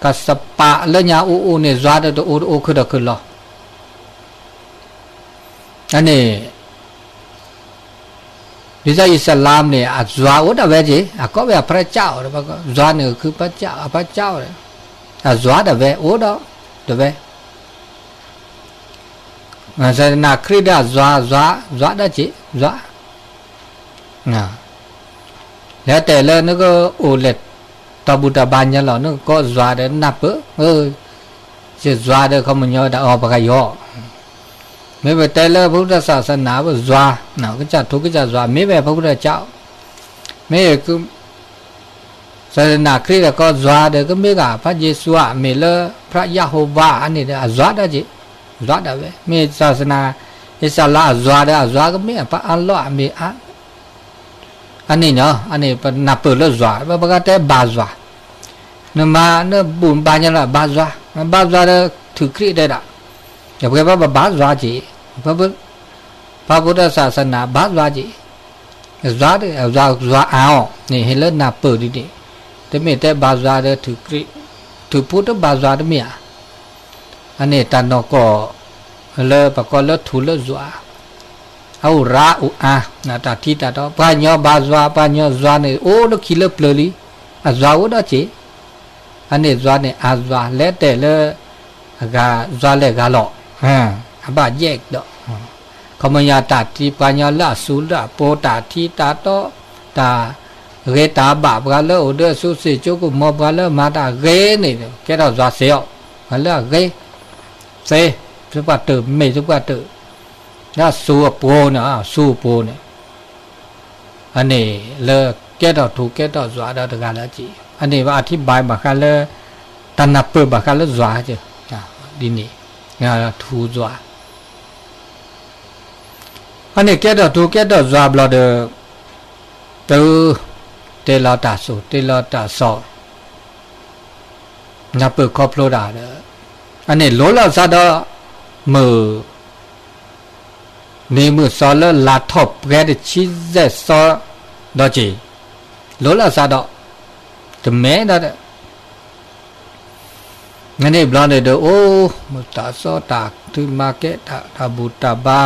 ကစပးလၢညါအိၣ်အိၣ်န့ၣ် ယွၤဒီးတအိၣ်တအိၣ်ခုၣ်ဒီးခုၣ်လီၤ. အန့ၣ် ဒ်သိးအံၣ်စလၢမ်န့ၣ် အယွၤအိၣ်ဒၣ်ဝဲက့ၤ အကိးဝဲအဖျါကၠၢ်အီၤ ယွၤန့ၣ်ခုဖျါကၠၢ် အဖျါကၠၢ်အီၤ အယွၤဒၣ်ဝဲအိၣ်ဒီး ဒၣ်ဝဲ ဆၣ်သနၢ်ခရံာ်ဒီးအယွၤ ယွၤ ယွၤဒၣ်က့ၤ ယွၤ လၢတဲလၢနကအိၣ်လဲၤ တၢ်ဘူၣ်တၢ်ဘါညါလီၤ နကကိးယွၤဒီးနၢ်ပၢၢ် ယယွၤဒီးခီမညီဝဲဒၣ်အီၤပှၤကယီၤ မ့ၢ်ပတဲလၢဖိဒိၣ်စၢ်စနၢ် ယွၤ ကစၢ်ထူကစၢ်ယွၤ မ့ၢ်ဝဲဖိဒိၣ်ကၠၢ် မ့ၢ် ဆၣ်သနၢ်ခရံာ်ဒီးကိးယွၤဒီး ကမ့ၢ်ဂ့ၤ ဖးယ့ၣ်ၡူးဧါ မ့ၢ်လၢဖးယဟိဝၤဧါန့ၣ်ဒီး အယွၤဒၣ်က့ၤ ယွၤဒၣ်ဝဲ မ့ၢ်ဆၣ်သနၢ် အံၣ်စလၢမ်အယွၤဒီး အယွၤကမ့ၢ်အပှၤအါလီၢ်အမ့ၢ်အါ အန့ၣ်နီၤ အန့ၣ်ပနၢ်ပၢၢ်လၢယွၤ ပကတဲဘါယွၤ နမၤနဘူၣ်ဘါညါလီၤ ဘါယွၤ ဘါယွၤဒီးထုးခရံာ်တဲဒၣ် ယပှဲၤဘၣ်ပဘါယွၤက့ၤ ပှၤဖိဒိၣ်စၢ်စနၢ်ဘါယွၤက့ၤ ယွၤဒီး ယွၤ ယွၤအါအီၤန့ၣ် ဟ့ၣ်လၢနၢ်ပၢၢ်ဒ်န့ၣ် တမ့ၢ်တဲဘါယွၤဒီးထုးခရံာ် ထုးဖူတဘါယွၤတမ့ၢ်ဧါ အန့ၣ်တၢ်နီၢ်ကီၢ် လၢပကိးလၢထူလၢယွၤ အအိၣ်ရါအိၣ်အါ တၢ်ထံတၢ်တီ ပှၤကညီဘါယွၤ ပှၤကညီယွၤန့ၣ် အိၣ်လၢခံလၢပျၢၤလံ အယွၤအိၣ်ဒီးက့ၤ အန့ၣ်ယွၤန့ၣ် အယွၤလဲၤတဲလၢ အဂၤယွၤလဲၤဂၤလီၤ အဘၣ်ယဲၢ်ဒီး ခီမညီတၢ်ထံ ပှၤကညီလၢအစူၤလၢအပိၤတၢ်ထံတၢ်တီ တၢ်ဂ့ၤတၢ်ဘၣ် ပှၤလၢအိၣ်ဒီးအစုစ့ၣ်ကၠိကမီၤ ပှၤလၢမၤတၢ်ဂ့ၤန့ၣ် ကဲထီၣ်ယွၤစ့အီၤ ပှၤလၢအဂ့ၤ စ့ သုပှၤတၢၢ် မ့ၢ်သုပှၤတၢၢ် လၢအစူၤအပိၤန့ၣ် အစူၤအပိၤန့ၣ် အန့ၣ်လၢကဲထီၣ်ထူကဲထီၣ်ယွၤဒီးတဂၤလၢက့ၤ အန့ၣ်ဘၣ်အထံဘၣ်ဘၣ်ဃးလၢ တၢ်နၢ်ပၢၢ်ဘၣ်ဃးလၢယွၤ ဒ်န့ၣ် ထူယွၤ အန့ၣ်ကဲထီၣ်ထူကဲထီၣ်ယွၤဘျီဒီး တုၤ တ့လီၤတၢ်စိၤတ့လီၤတၢ်စီၤ နၢ်ပၢၢ်ခီဖျိတၢ်ဒီး အန့ၣ်လိၤလီၤစးဒီး မုၢ် နံၤမုၢ်စီၤလၢလါထီၣ်ပှဲၤတဆံယဲၢ်စီၤ ဒီးက့ၤ လိၤလီၤစးဒီး တမဲဒီး နန့ၣ်ဘျီန့ၣ်ဒီး အိၣ် မုၢ်တၢ်စီတၢ်ထုးမၤကဲတၢ် တၢ်ဘူၣ်တၢ်ဘါ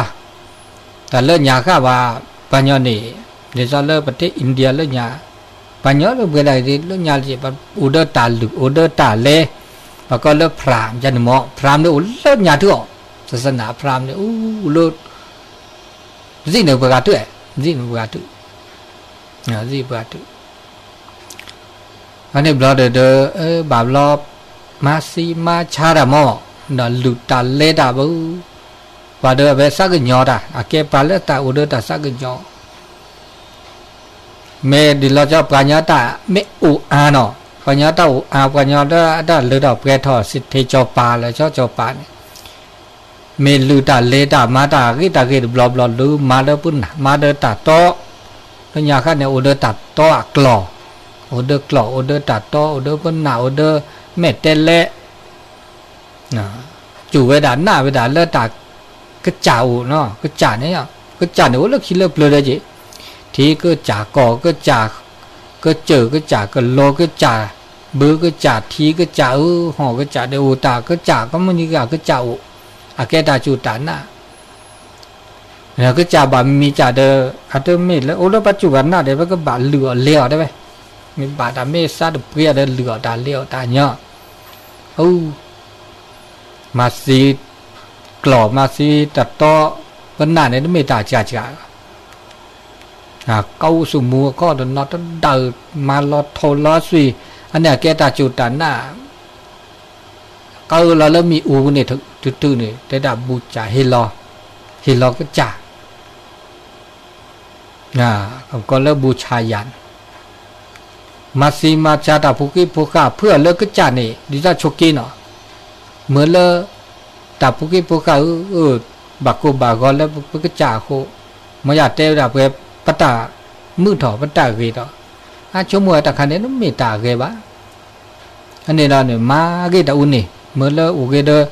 တၢ်လၢညါဃၣ်ဘၣ် ပှၤညီန့ၣ် ဒ်သိးလၢပထံၣ် India လၢညါ ပှၤညီလၢပှဲၤဒၣ်လၢညါ အိၣ်ဒီးတၢ်လုၢ် အိၣ်ဒီးတၢ်လဲ ပှၤကိးလၢ พราหมณ์ ယန့ၣ်မ့ၢ် พราหมณ์ န့ၣ်အိၣ်လၢညါထုအီၤ ဆၣ်သနၢ် พราหมณ์ န့ၣ် အိၣ်လၢ စံးန့ၣ်ပှၤဂၤထု စံးန့ၣ်ပှၤဂၤထု စံးပှၤဂၤထု အန့ၣ်ဘျီဒီး ဘၣ်ဘျီ မၤစံမၤဆါတၢ်မ့ၢ် ဒီးလုၢ်တၢ်လဲတၢ်ဘၣ် ပှၤဒီးအဝဲသးကညီၤတၢ် အကဲပှၤလၢတၢ်အိၣ်ဒီးတၢ်သးကညီၤ မ့ၢ်ဒ်လီၤဆီ ပှၤကညီတၢ်မ့ၢ်အိၣ်အါနီၤ ပှၤကညီတၢ်အိၣ်အါ ပှၤကညီတၢ်လၢထီၣ်ပှဲၤထီၣ် စံးထီၣ်စီၤပၤလၢာ် ဆီစီၤပၤန့ၣ် မ့ၢ်လုၢ်တၢ်လဲတၢ်မၤတၢ်ဂ့ၤတၢ်ဂ့ၤတဘျီဘျီ လုၢ်မၤဒီးပနၢ် မၤဒီးတၢ်တီ လၢညါဃၣ်န့ၣ် အိၣ်ဒီးတၢ်တီအကျိာ် အိၣ်ဒီးကျိာ် အိၣ်ဒီးတၢ်တီ အိၣ်ဒီးပနၢ် အိၣ်ဒီးမဲာ်တဲးလဲး စူၢ်ဝဲဒၣ်နာ်ဝဲဒၣ်လၢတၢ်ကစၢ်အိၣ်နီၤ ကစၢ်န့ၣ် ကစၢ်န့ၣ်အိၣ်လၢခံလၢပျၢၤဒီးက့ၤ ထံကစၢ် ကီၢ်ကစၢ် ကစၢၢ်ကစၢ် ကလီၤကစၢ် ဘၢကစၢ် ထံကစၢ် အၢ ဟီၣ်ကစၢ် ဒဲးအိၣ်တၢ်ကစၢ် ကီမုၢ်နံၤဂၤကစၢ်အိၣ် အကဲတၢ်စူၢ်တၢ်နာ် ကစၢ်ဘၣ်မံၤကစၢ်ဒီး အတမ့ၢ်လၢအိၣ်လၢပှၤစူၢ်ပှၤနာ်ဒီး ပကဘၣ်လုၢ်အီၣ်လဲအီၤတဲဝဲ, မ့ၢ်ဘၣ်တၢ်မ့ၢ်စးတပှ့ၤအီၤဒီး လုၢ်အီၣ်တၢ်လဲအီၣ်တၢ်ညီ, အ မၤသံကျီၢ်မၤသံတတီ ပနာ်န့ၣ် တမ့ၢ်တၢ်စှၤစှၤ ကအိၣ်ဆူၣ်မူအခီၣ်တနီၤတဒၣ် မၤလီၤထိၣ်လီၤစွံာ်, အန့ၣ်အကဲတၢ်စူၢ်တၢ်နာ်, ကအိၣ်လီၤလၢမ့ၣ်အူပူၤန့ၣ် တုၤတုၤန့ၣ် တဲဒၣ်ဘူၣ်စၢ်ဟ့ၣ်လီၤ, ဟ့ၣ်လီၤကစၢ်, ကီလၢဘူၣ်ဆၣ်ယၣ်န့ၣ် မၤသံမၤဆါတၢ်ဖိဃ့ဖိဃာ် ဖုၣ်အီၤလၢကစၢ်န့ၣ် ဒ်သိးဆိးက့နီၤ, မ့ၢ်လၢ တၢ်ဖိဃ့ဖိဃာ်ဧၢ, ဘၣ်ကိၢ်ဘၣ်ဂီၤလၢပကစၢ်အဃိ, မ်ယတဲဝဲဒၣ်ပှဲၤ ပတၢ်မုာ်ထီၣ် ပတၢ်ဂ့ၤထီၣ်, အဆိကမိၣ်ဝဲတၢ်ခါန့ၣ် တမ့ၢ်တၢ်အဂ့ၤဘၣ်. အန့ၣ်ဒီးန့ၣ် မၤဂ့ၤတၢ်အူန့ၣ် မ့ၢ်လၢအိၣ်ဂ့ၤဒီးတၢ်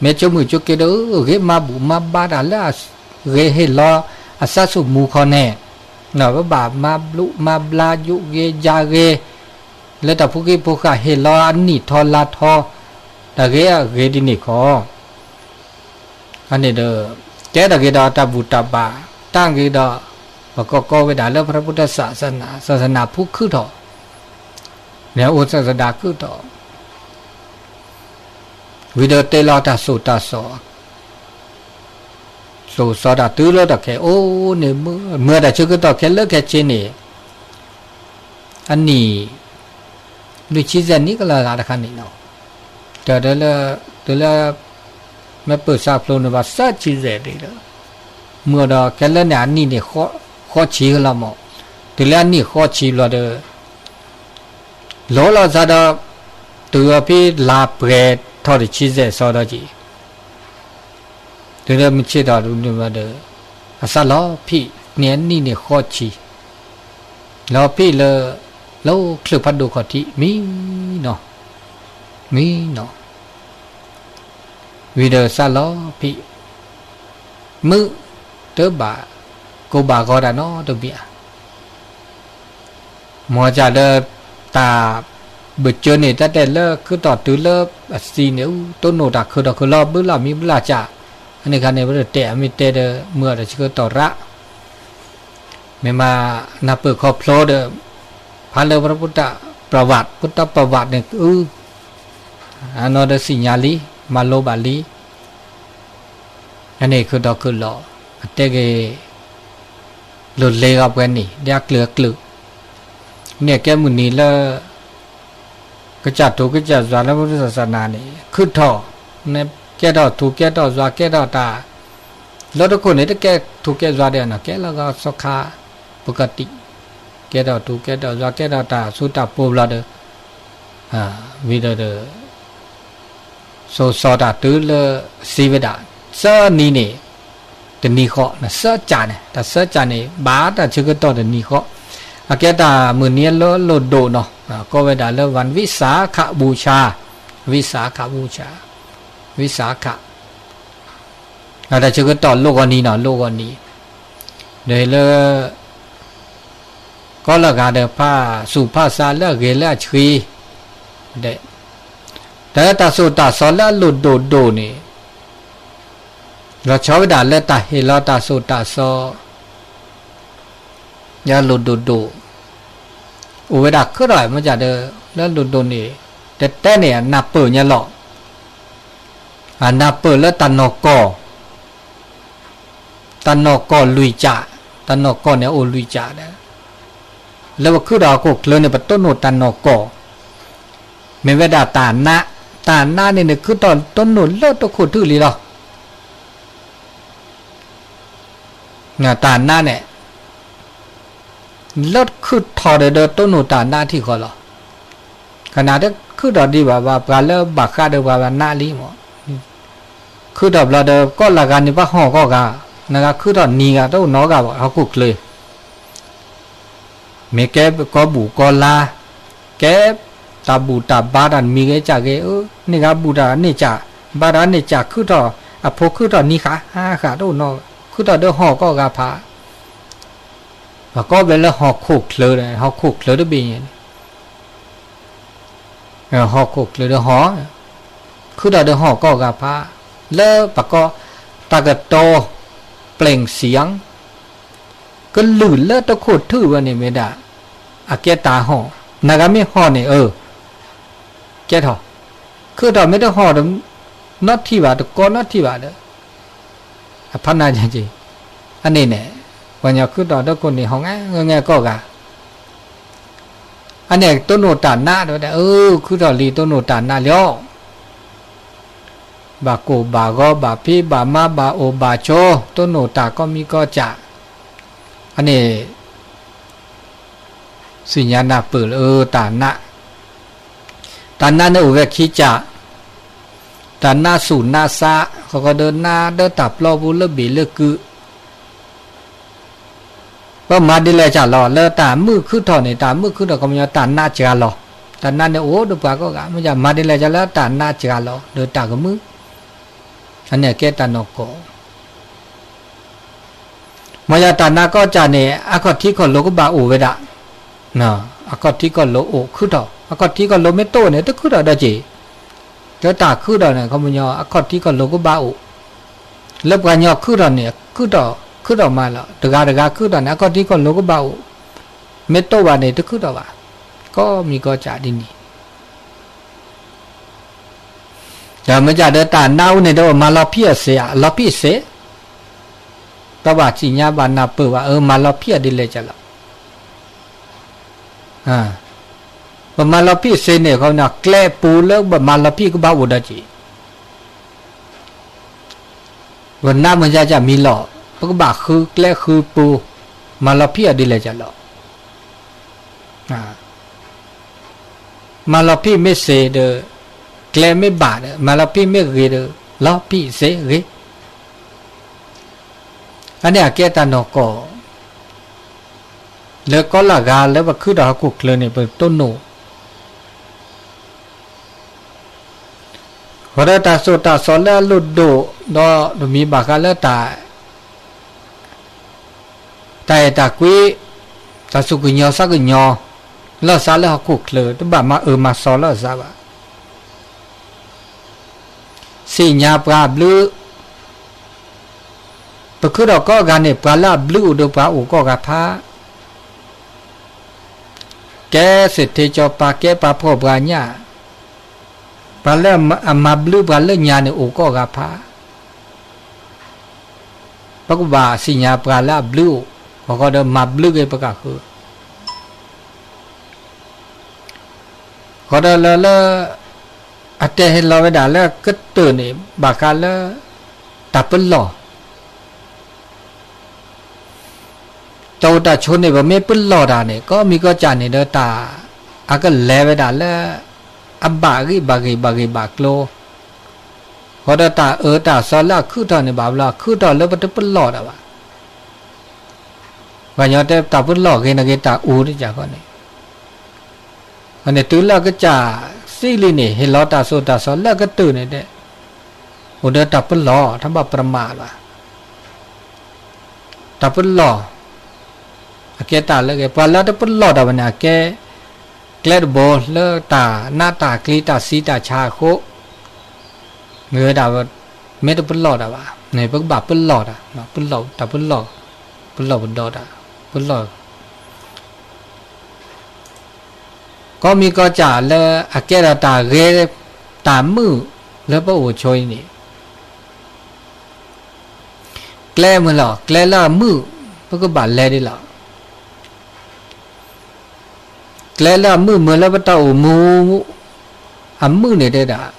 မ့ၢ်ဆိကမိၣ်ဆိက့ဒီး ဂ့ၤမၤဘူၣ်မၤဘါတၢ်လၢအဂ့ၤဟ့ၣ်လီၤအစးဆူၣ်မူခီန့ၣ်, ပဘၣ်မၤဘျုးမၤဘျါယိာ်ဂ့ၤယၤဂ့ၤ လၢတၢ်ဖိဃ့ဖိဃာ်ဟ့ၣ်လီၤအနံၣ်ထီလါထီ တၢ်ဂ့ၤအဂ့ၤဒ်န့ၣ်ခီ, အန့ၣ်ဒီး ကဲတၢ်ဂ့ၤဒီးတၢ်ဘူၣ်တၢ်ဘါ တၢ်ဂ့ၤဒီး ပကီကီဝဲဒၣ်လၢ พระพุทธศาสนา ศาสนาဖူခုၣ်ထီၣ် န့ၣ်အိၣ် ศาสดา ခုၣ်ထီၣ် ဝံၤဒီးတဲလီၤတၢ်သိၣ်တၢ်စီ သိၣ်စီတၢ်တုၤလၢတၢ်ခဲအိၣ်န့ၣ် မ့ၢ်တၢ်ဆၢကတီၢ်ခဲလၢာ်ခဲဆ့န့ၣ် အနံၣ် လွံၢ်ဆံယဲၢ်နံၣ်ကလီၤဂာ်တခါန့ၣ်နီၤ, တၢ်လၢ တုၤလၢ မ့ၢ်ပၢၢ်ဆါဖျိန့ၣ် ဘၣ်သၢဆံယဲၢ်ဒံးဒီး မုၢ်ဒီးခဲလၢာ်န့ၣ် အနံၣ်န့ၣ် ဃိးဆံလီၤမး, တုၤလၢအနံၣ်ဃိးဆံဘျီဒီး လီၤလီၤသးဒီး တုၤအဖဲလါပှဲၤထီၣ်တဆံယဲၢ်စီဒီးက့ၤ တုၤလၢမုၢ်ဆ့ၣ်ထီၣ်တနံၤဘျီဒီး အသးလီၤဖံးန့ၣ် အနံၣ်န့ၣ်ဃိးဆံ, လီၤဖံးလၢ လၢချၢၣ်ဖးဒိၣ်ခီၣ်ထံး မံနီၤ, မံနီၤ, ဝံၤဒီးသးလီၤဖံး မုၢ်တဘၣ် ကိၢ်ဘၣ်ဂီၤတၢ်နီတမံၤဧါ မ်ကၢ်လၢ တၢ်ဘၢၣ်စၢၤန့ၣ် တၢ်တဲလၢ ခုတီၢ်တုၤလၢအသံန့ၣ် အူ တိၢ်နီၣ်တၢ်ခုၣ်ထီၣ်ခုၣ်လီၤ ဘုလၢ်မံဘုလၢ်ကၢ်, အန့ၣ်ခါန့ၣ် ပတဲအမ့ၢ်တဲဒီး မုၢ်အီၤတၢ်ဆၢကတီၢ်ရၣ်, မ့ၢ်မး နၢ်ပၢၢ်ခီဖျိဒီး ဖးလၢ พระพุทธประวัติ พุทธประวัติ န့ၣ် အူ အနီၢ်ဒီးသ့ၣ်ညါလံ မၤလိဘၣ်လံ အန့ၣ်ခုၣ်ထီၣ်ခုၣ်လီၤ အတဲက့ၤ လိၣ်လ့ဂီၤပှဲၤနံၣ် ဒ်အကျၢၤအကျၢၤ, န့ၣ်ကဲမုၢ်နံၤလၢ ကစၢ်ထူကစၢ်ယွၤလၢ พุทธศาสนา န့ၣ် ခုၣ်ထီၣ်, ကဲထီၣ်ထူကဲထီၣ်ယွၤကဲထီၣ်တၢ်, လၢတခိၣ်န့ၣ် တကဲထူကဲယွၤဒီးနီၤ ကဲလီၤဂာ်စီၤခါ ပကတံၢ်, ကဲထီၣ်ထူကဲထီၣ်ယွၤကဲထီၣ်တၢ်ဆူတၢ်ပူၤဘျီဒီး ဝံၤဒီး စိၤစီၤတၢ်တုၤလၢစံးဝဲဒၣ် သၢနံၤန့ၣ် တနံၤဃီ သၢကၠၢ်န့ၣ် တၢ်သၢကၠၢ်န့ၣ် ဘၣ်တၢ်ဆၢကတီၢ်တနံၤဃီ, အကဲတၢ်မုၢ်နံၤအလၢလိၣ်ဒိၣ်နီၤ ကိးဝဲဒၣ်လၢ วันวิสาขบูชา, วิสาขบูชา, ဝံစါခ တၢ်ဆၢကတီၢ်လိၣ်ဂီၤနံၤနီၤ လိၣ်ဂီၤနံၤ, ဒီးလၢ ကီၢ်လၢဂၤဒီးဖးဆူၣ်ဖးဆါလၢအဂ့ၤလၢအဆှံ, တၢ်တၢ်သိၣ်တၢ်စီလၢအလိၣ်ဒိၣ်ဒိၣ်န့ၣ် လီၤဆီဝဲဒၣ်လၢတၢ်ဟ့ၣ်လီၤတၢ်သိၣ်တၢ်စီ လၢအလိၣ်ဒိၣ်ဒိၣ်, အိၣ်ဝဲဒၣ်ခုၣ်ထီၣ်မ့ၢ်ကဒီး လၢအလိၣ်ဒိၣ်န့ၣ် တတဲန့ၣ် အနၢ်ပၢၢ်ညါလီၤ. အနၢ်ပၢၢ်လၢတၢ်နီၢ်ကီၢ်, တၢ်နီၢ်ကီၢ်လွံၢ်ကၠၢ်, တၢ်နီၢ်ကီၢ်န့ၣ်အိၣ်လွံၢ်ကၠၢ်ဒီး လၢပခုၣ်ထီၣ်ဟီၣ်ခိၣ်ချၢန့ၣ် ပတိၢ်နီၣ်တၢ်နီၢ်ကီၢ်, မ့ၢ်ဝဲဒၣ်တၢ်နါ, တၢ်နါန့ၣ်န့ၣ် ခုၣ်ထီၣ်တိၢ်နီၣ်လၢတခိၣ်ထူၣ်လံလီၤ. တၢ်နါန့ၣ် လၢခုၣ်ထီၣ်ဒီး ဒီးတိၢ်နီၣ်တၢ်နါထံၣ်ဃီလီၤ. ကနၣ်တခုၣ်ထီၣ်ဒံးဘၣ်ဘၣ် ပှၤလၢဘၣ်ဃးဒီးပှၤဘၣ်နါလံမး, ခုၣ်ထီၣ်ဘျီဒီး ကီၢ်လၢဂၤန့ၣ် ဘၣ်ဟီၣ်ကီၢ်ဂၤ, နဂၤခုၣ်ထီၣ်နံၤဂၤ တအိၣ်နီတဂၤဘၣ် ဟီၣ်ခိၣ်ချၢ မ့ၢ်ကဲကီၢ်ဘူၣ်ကီၢ်လါ, ကဲတၢ်ဘူၣ်တၢ်ဘါတၢ်မံၤဂ့ၤကၢ်ဂ့ၤ, န့ၢ်ဂၤဘူၣ်တၢ်န့ၢ်ကၢ်, ဘါတၢ်န့ၢ်ကၢ် ခုၣ်ထီၣ်, အဖိခုၣ်ထီၣ်နံၤဃၣ်ဃၣ်တအိၣ်နီ, ခုၣ်ထီၣ်ဒီးဟီၣ်ကီၢ်ဂၤဖး, ပကိးဝဲလၢဟီၣ်ခိၣ်ချၢဒီး ဟီၣ်ခိၣ်ချၢတဘ့ၣ်ညါန့ၣ် ဟီၣ်ခိၣ်ချၢဒီးဟီၣ်, ခုထီၣ်ဒီးဟီၣ်ကိးဂၤဖး, လၢပကိး တၢ်ကတီၤ ပျ့ၣ်စံၣ် ကလုၢ်လၢတခိၣ်ထူၣ်ဝဲန့ၣ်မ့ၢ်ဒၣ် အကဲတၢ်ဟီၣ်, နဂၤမ့ၢ်ဟီၣ်န့ၣ် အၢ ကဲထီၣ်, ခုထီၣ်မ့ၢ်တဟီၣ်ဒီး နီထံၣ်ဘၣ် တကိးနီထံၣ်ဘၣ်ဒီး အဖးနးက့ၤ, အန့ၣ်န့ၣ် ပှၤကညီခုထီၣ်တခိၣ်န့ၣ် ဟီၣ်ငဲငဲကိးဂၤ, အန့ၣ်တိၢ်နီၣ်တၢ်နးဒီး အၢ ခုထီၣ်လံတိၢ်နီၣ်တၢ်နးလံအီၤ, ဘၣ်ကိၢ်ဘၣ်ဂီၤ ဘၣ်ဖံးဘၣ်မၤ ဘၣ်အိၣ်ဘၣ်ဆိး တိၢ်နီၣ်တၢ်ကိးမံၤကိးကၠၢ်, အန့ၣ် သ့ၣ်ညါနၢ်ပၢၢ်လၢ အၢ တၢ်နး, တၢ်နးန့ၣ်အိၣ်ဝဲခံကၠၢ်, တၢ်နးဆူၣ်နးဆါ, ဃီဃီဒီးနးဒီးတၢ်ပျီပူၤလၢဘ့ၣ်လၢကုး, ပမၤဒ်လဲၣ်ကၠၢ်လီၤ လၢတၢ်မုၢ်ခုထီၣ်န့ၣ် တၢ်မုၢ်ခုထီၣ် ခီပညီတၢ်နးစှၤလီၤ, တၢ်နးန့ၣ်အိၣ်ဒီးပှၤကိးဂၤ, မ့ၢ်မၤဒ်လဲၣ်ကၠၢ်လၢတၢ်နးစှၤလီၤ ဒီးတၢ်ကမုၢ်, အန့ၣ်အကဲတၢ်နီၢ်ကီၢ် မ်ယတၢ်နးကိးကၠၢ်န့ၣ် အခီၣ်ထံးခီၣ်လိၤကဘၣ်အိၣ်ဝဲဒၣ်, အခီၣ်ထံးခီၣ်လိၤအိၣ်ခုထီၣ်, အခီၣ်ထံးခီၣ်လိၤမ့ၢ်တအိၣ်န့ၣ် တခုထီၣ်ဒီးက့ၤ, လၢတၢ်ခုထီၣ်န့ၣ် ခီပညီ အခီၣ်ထံးခီၣ်လိၤကဘၣ်အိၣ်, လၢပှၤကညီခုထီၣ်န့ၣ် ခုထီၣ်, ခုထီၣ်မးလီၤ, တဂၤတဂၤခုထီၣ်န့ၣ် အခီၣ်ထံးခီၣ်လိၤကဘၣ်အိၣ်, မ့ၢ်တအိၣ်ဘၣ်န့ၣ် တခုထီၣ်ဘၣ်, ကိးမံၤကိးကၠၢ်ဒ်န့ၣ် ဒီးမ့ၢ်ကဒီးတၢ်နးအူန့ၣ်ဒီး ပမၤလီၤဖံးအီၤစ့ဧါ, လီၤဖံးစ့, ပဘၣ်သ့ၣ်ညါဘၣ်နၢ်ပၢၢ်ဘၣ် အၢ မၤလီၤဖံးအီၤဒ်လဲၣ်ကၠၢ်လီၤ, ပမၤလီၤဖံးစ့န့ၣ် ခီပညီကျဲပူၤလၢပမၤလီၤဖံးကဘၣ်အိၣ်ဒီးက့ၤ ပနးမုၢ်ယါကၢ်မံၤလီၤ, ပကဘၣ်ဃုကျဲဃုပူၤ, မၤလီၤဖံးအီၤဒ်လဲၣ်ကၠၢ်လီၤ, မၤလီၤဖံးမ့ၢ်စ့ဒီး, ကျဲမ့ၢ်ဘၣ်ဒီး မၤလီၤဖံးမ့ၢ်ဂ့ၤဒီး, လီၤဖံးစ့ဂ့ၤ, အန့ၣ်အကဲတၢ်နီၢ်ကီၢ်, လၢကိးလၢဂၤလၢပခုထီၣ်ဟီၣ်ခိၣ်ချၢန့ၣ် ပတိၢ်နီၣ် ဃီဒီးတၢ်သိၣ်တၢ်သီလၢအလိၣ်ဒိၣ်, ဒီးတမံၤဘၣ်ဃးလၢတၢ်, တၢ်အဲၣ်တၢ်ကွံ, တၢ်သူၣ်ကညီၤသးကညီၤ, လီၤသးလၢဟီၣ်ခိၣ်ချၢ တဘၣ်မၤအၢမၤသီလၢအသးဘၣ်. သ့ၣ်ညါပှၤဘျုး, ပခုထီၣ်ကိးဂၤန့ၣ် ပှၤလၢအဘျုးအိၣ်ဒီးပှၤအိၣ်ကိးဂၤဖး ကဲသ့ၣ်ထ့ကၠီၤပၤ ကဲပှၤဖှီၣ်ပှၤညၣ်, ပှၤလၢအမၤဘျုးပှၤလၢညါန့ၣ်အိၣ်ကိးဂၤဖး, ပကဘၣ်သ့ၣ်ညါပှၤလၢအဘျုးအိၣ်, ဃီဃီဒီးမၤဘျုးက့ၤပကဃု ဃီဒီးလၢလၢ အတဲဟ့ၣ်လီၤဝဲဒၣ်လၢကတၢၢ်န့ၣ် ဘၣ်ဃးလၢ တၢ်ပလီၢ် တၢ်အိၣ်တၢ်ဆိးန့ၣ် ပမ့ၢ်ပလီၢ်တၢ်န့ၣ် ကိးမံၤကိးကၠၢ်န့ၣ်ဒီးတၢ် အကလဲၤဝဲဒၣ်လၢ အဘၣ်ဂ့ၢ်ဘၣ်ဂ့ၢ်ဘၣ်ဂ့ၢ်ဘၣ်ကျိၤ, ဃီဒီးတၢ်အၢတၢ်သီလၢအခုထီၣ်န့ၣ် ဘၣ်ဘျီအခုထီၣ်လၢပတပလီၢ်တၢ်ဘၣ်. ပှၤကညီတဲတၢ်ပလီၢ်ဂ့ၤန့ၣ်ဂ့ၤ တၢ်အူတကၢ်ဃီန့ၣ်, အန့ၣ်တုၤလၢအကစၢ်သံလံန့ၣ် ဟ့ၣ်လီၤတၢ်သိၣ်တၢ်သီလၢအကတၢၢ်န့ၣ်ဒီး အိၣ်ဒီးတၢ်ပလီၢ် ထီၣ်ဘၣ်ပရမးဘၣ်. တၢ်ပလီၢ် အကဲတၢ်လၢအဂ့ၤ, ပှၤလၢတပလီၢ်တၢ်ဘၣ်န့ၣ် အကဲ ကျဲတဘိလၢတၢ်နးတၢ်ကျံးတၢ်စံးတၢ်ဆါအဃိ, မ့ၢ်ဝဲဒၣ် မ့ၢ်တပလီၢ်တၢ်ဘၣ်န့ၣ် ပကဘၣ်ပလီၢ်တၢ်, ပလီၢ်တၢ်ပလီၢ်, ပလီၢ်ပဒီတၢ်, ပလီၢ် ကိးမံၤကိးကၠၢ်လၢအကဲထီၣ်တၢ်ဂ့ၤ တၢ်မုာ်လၢပအိၣ်ဆိအံၤန့ၣ် ကျဲမုာ်လီၤ, ကျဲလၢအမုာ် ပကဘၣ်လဲၤဒ်လီၤ. ကျဲလၢအမုာ်မုာ်လၢပတၢ်အိၣ်မူ အမုာ်န့ၣ်တဲဒၣ်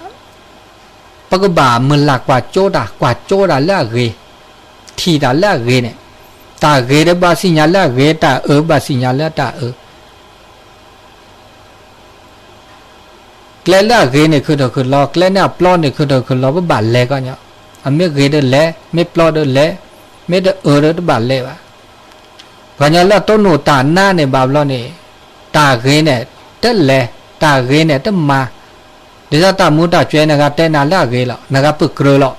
ပကဘၣ်မုၢ်လၢ်ကွၢ်စိတၢ်, ကွၢ်စိတၢ်လၢအဂ့ၤ, ထံၣ်တၢ်လၢအဂ့ၤန့ၣ်, တၢ်ဂ့ၤဒီးဘၣ်သ့ၣ်ညါလၢအဂ့ၤ, တၢ်အၢဘၣ်သ့ၣ်ညါလၢတၢ်အၢ ကျဲလၢအဂ့ၤန့ၣ် ခုၣ်ထီၣ်ခုၣ်လီၤ, ကျဲလၢအပျီန့ၣ် ခုၣ်ထီၣ်ခုၣ်လီၤ, ပဘၣ်လဲၤကီးညီ, အမ့ၢ်ဂ့ၤဒီးလဲၤ, မ့ၢ်ပျီဒီးလဲၤ, မ့ၢ်တအၢဒီးတဘၣ်လဲၤဘၣ်. ပှၤကညီလၢအတိၢ်နီၣ်တၢ်နးန့ၣ် ဘၣ်ဘျီန့ၣ် တၢ်ဂ့ၤန့ၣ်တလဲၤ, တၢ်ဂ့ၤန့ၣ်တမၤ, ဒ်သိးတၢ်မူတၢ်ကွဲး နဂၤတဲနၤလၢအဂ့ၤလီၤ, နဂၤပကြၢးလီၤ.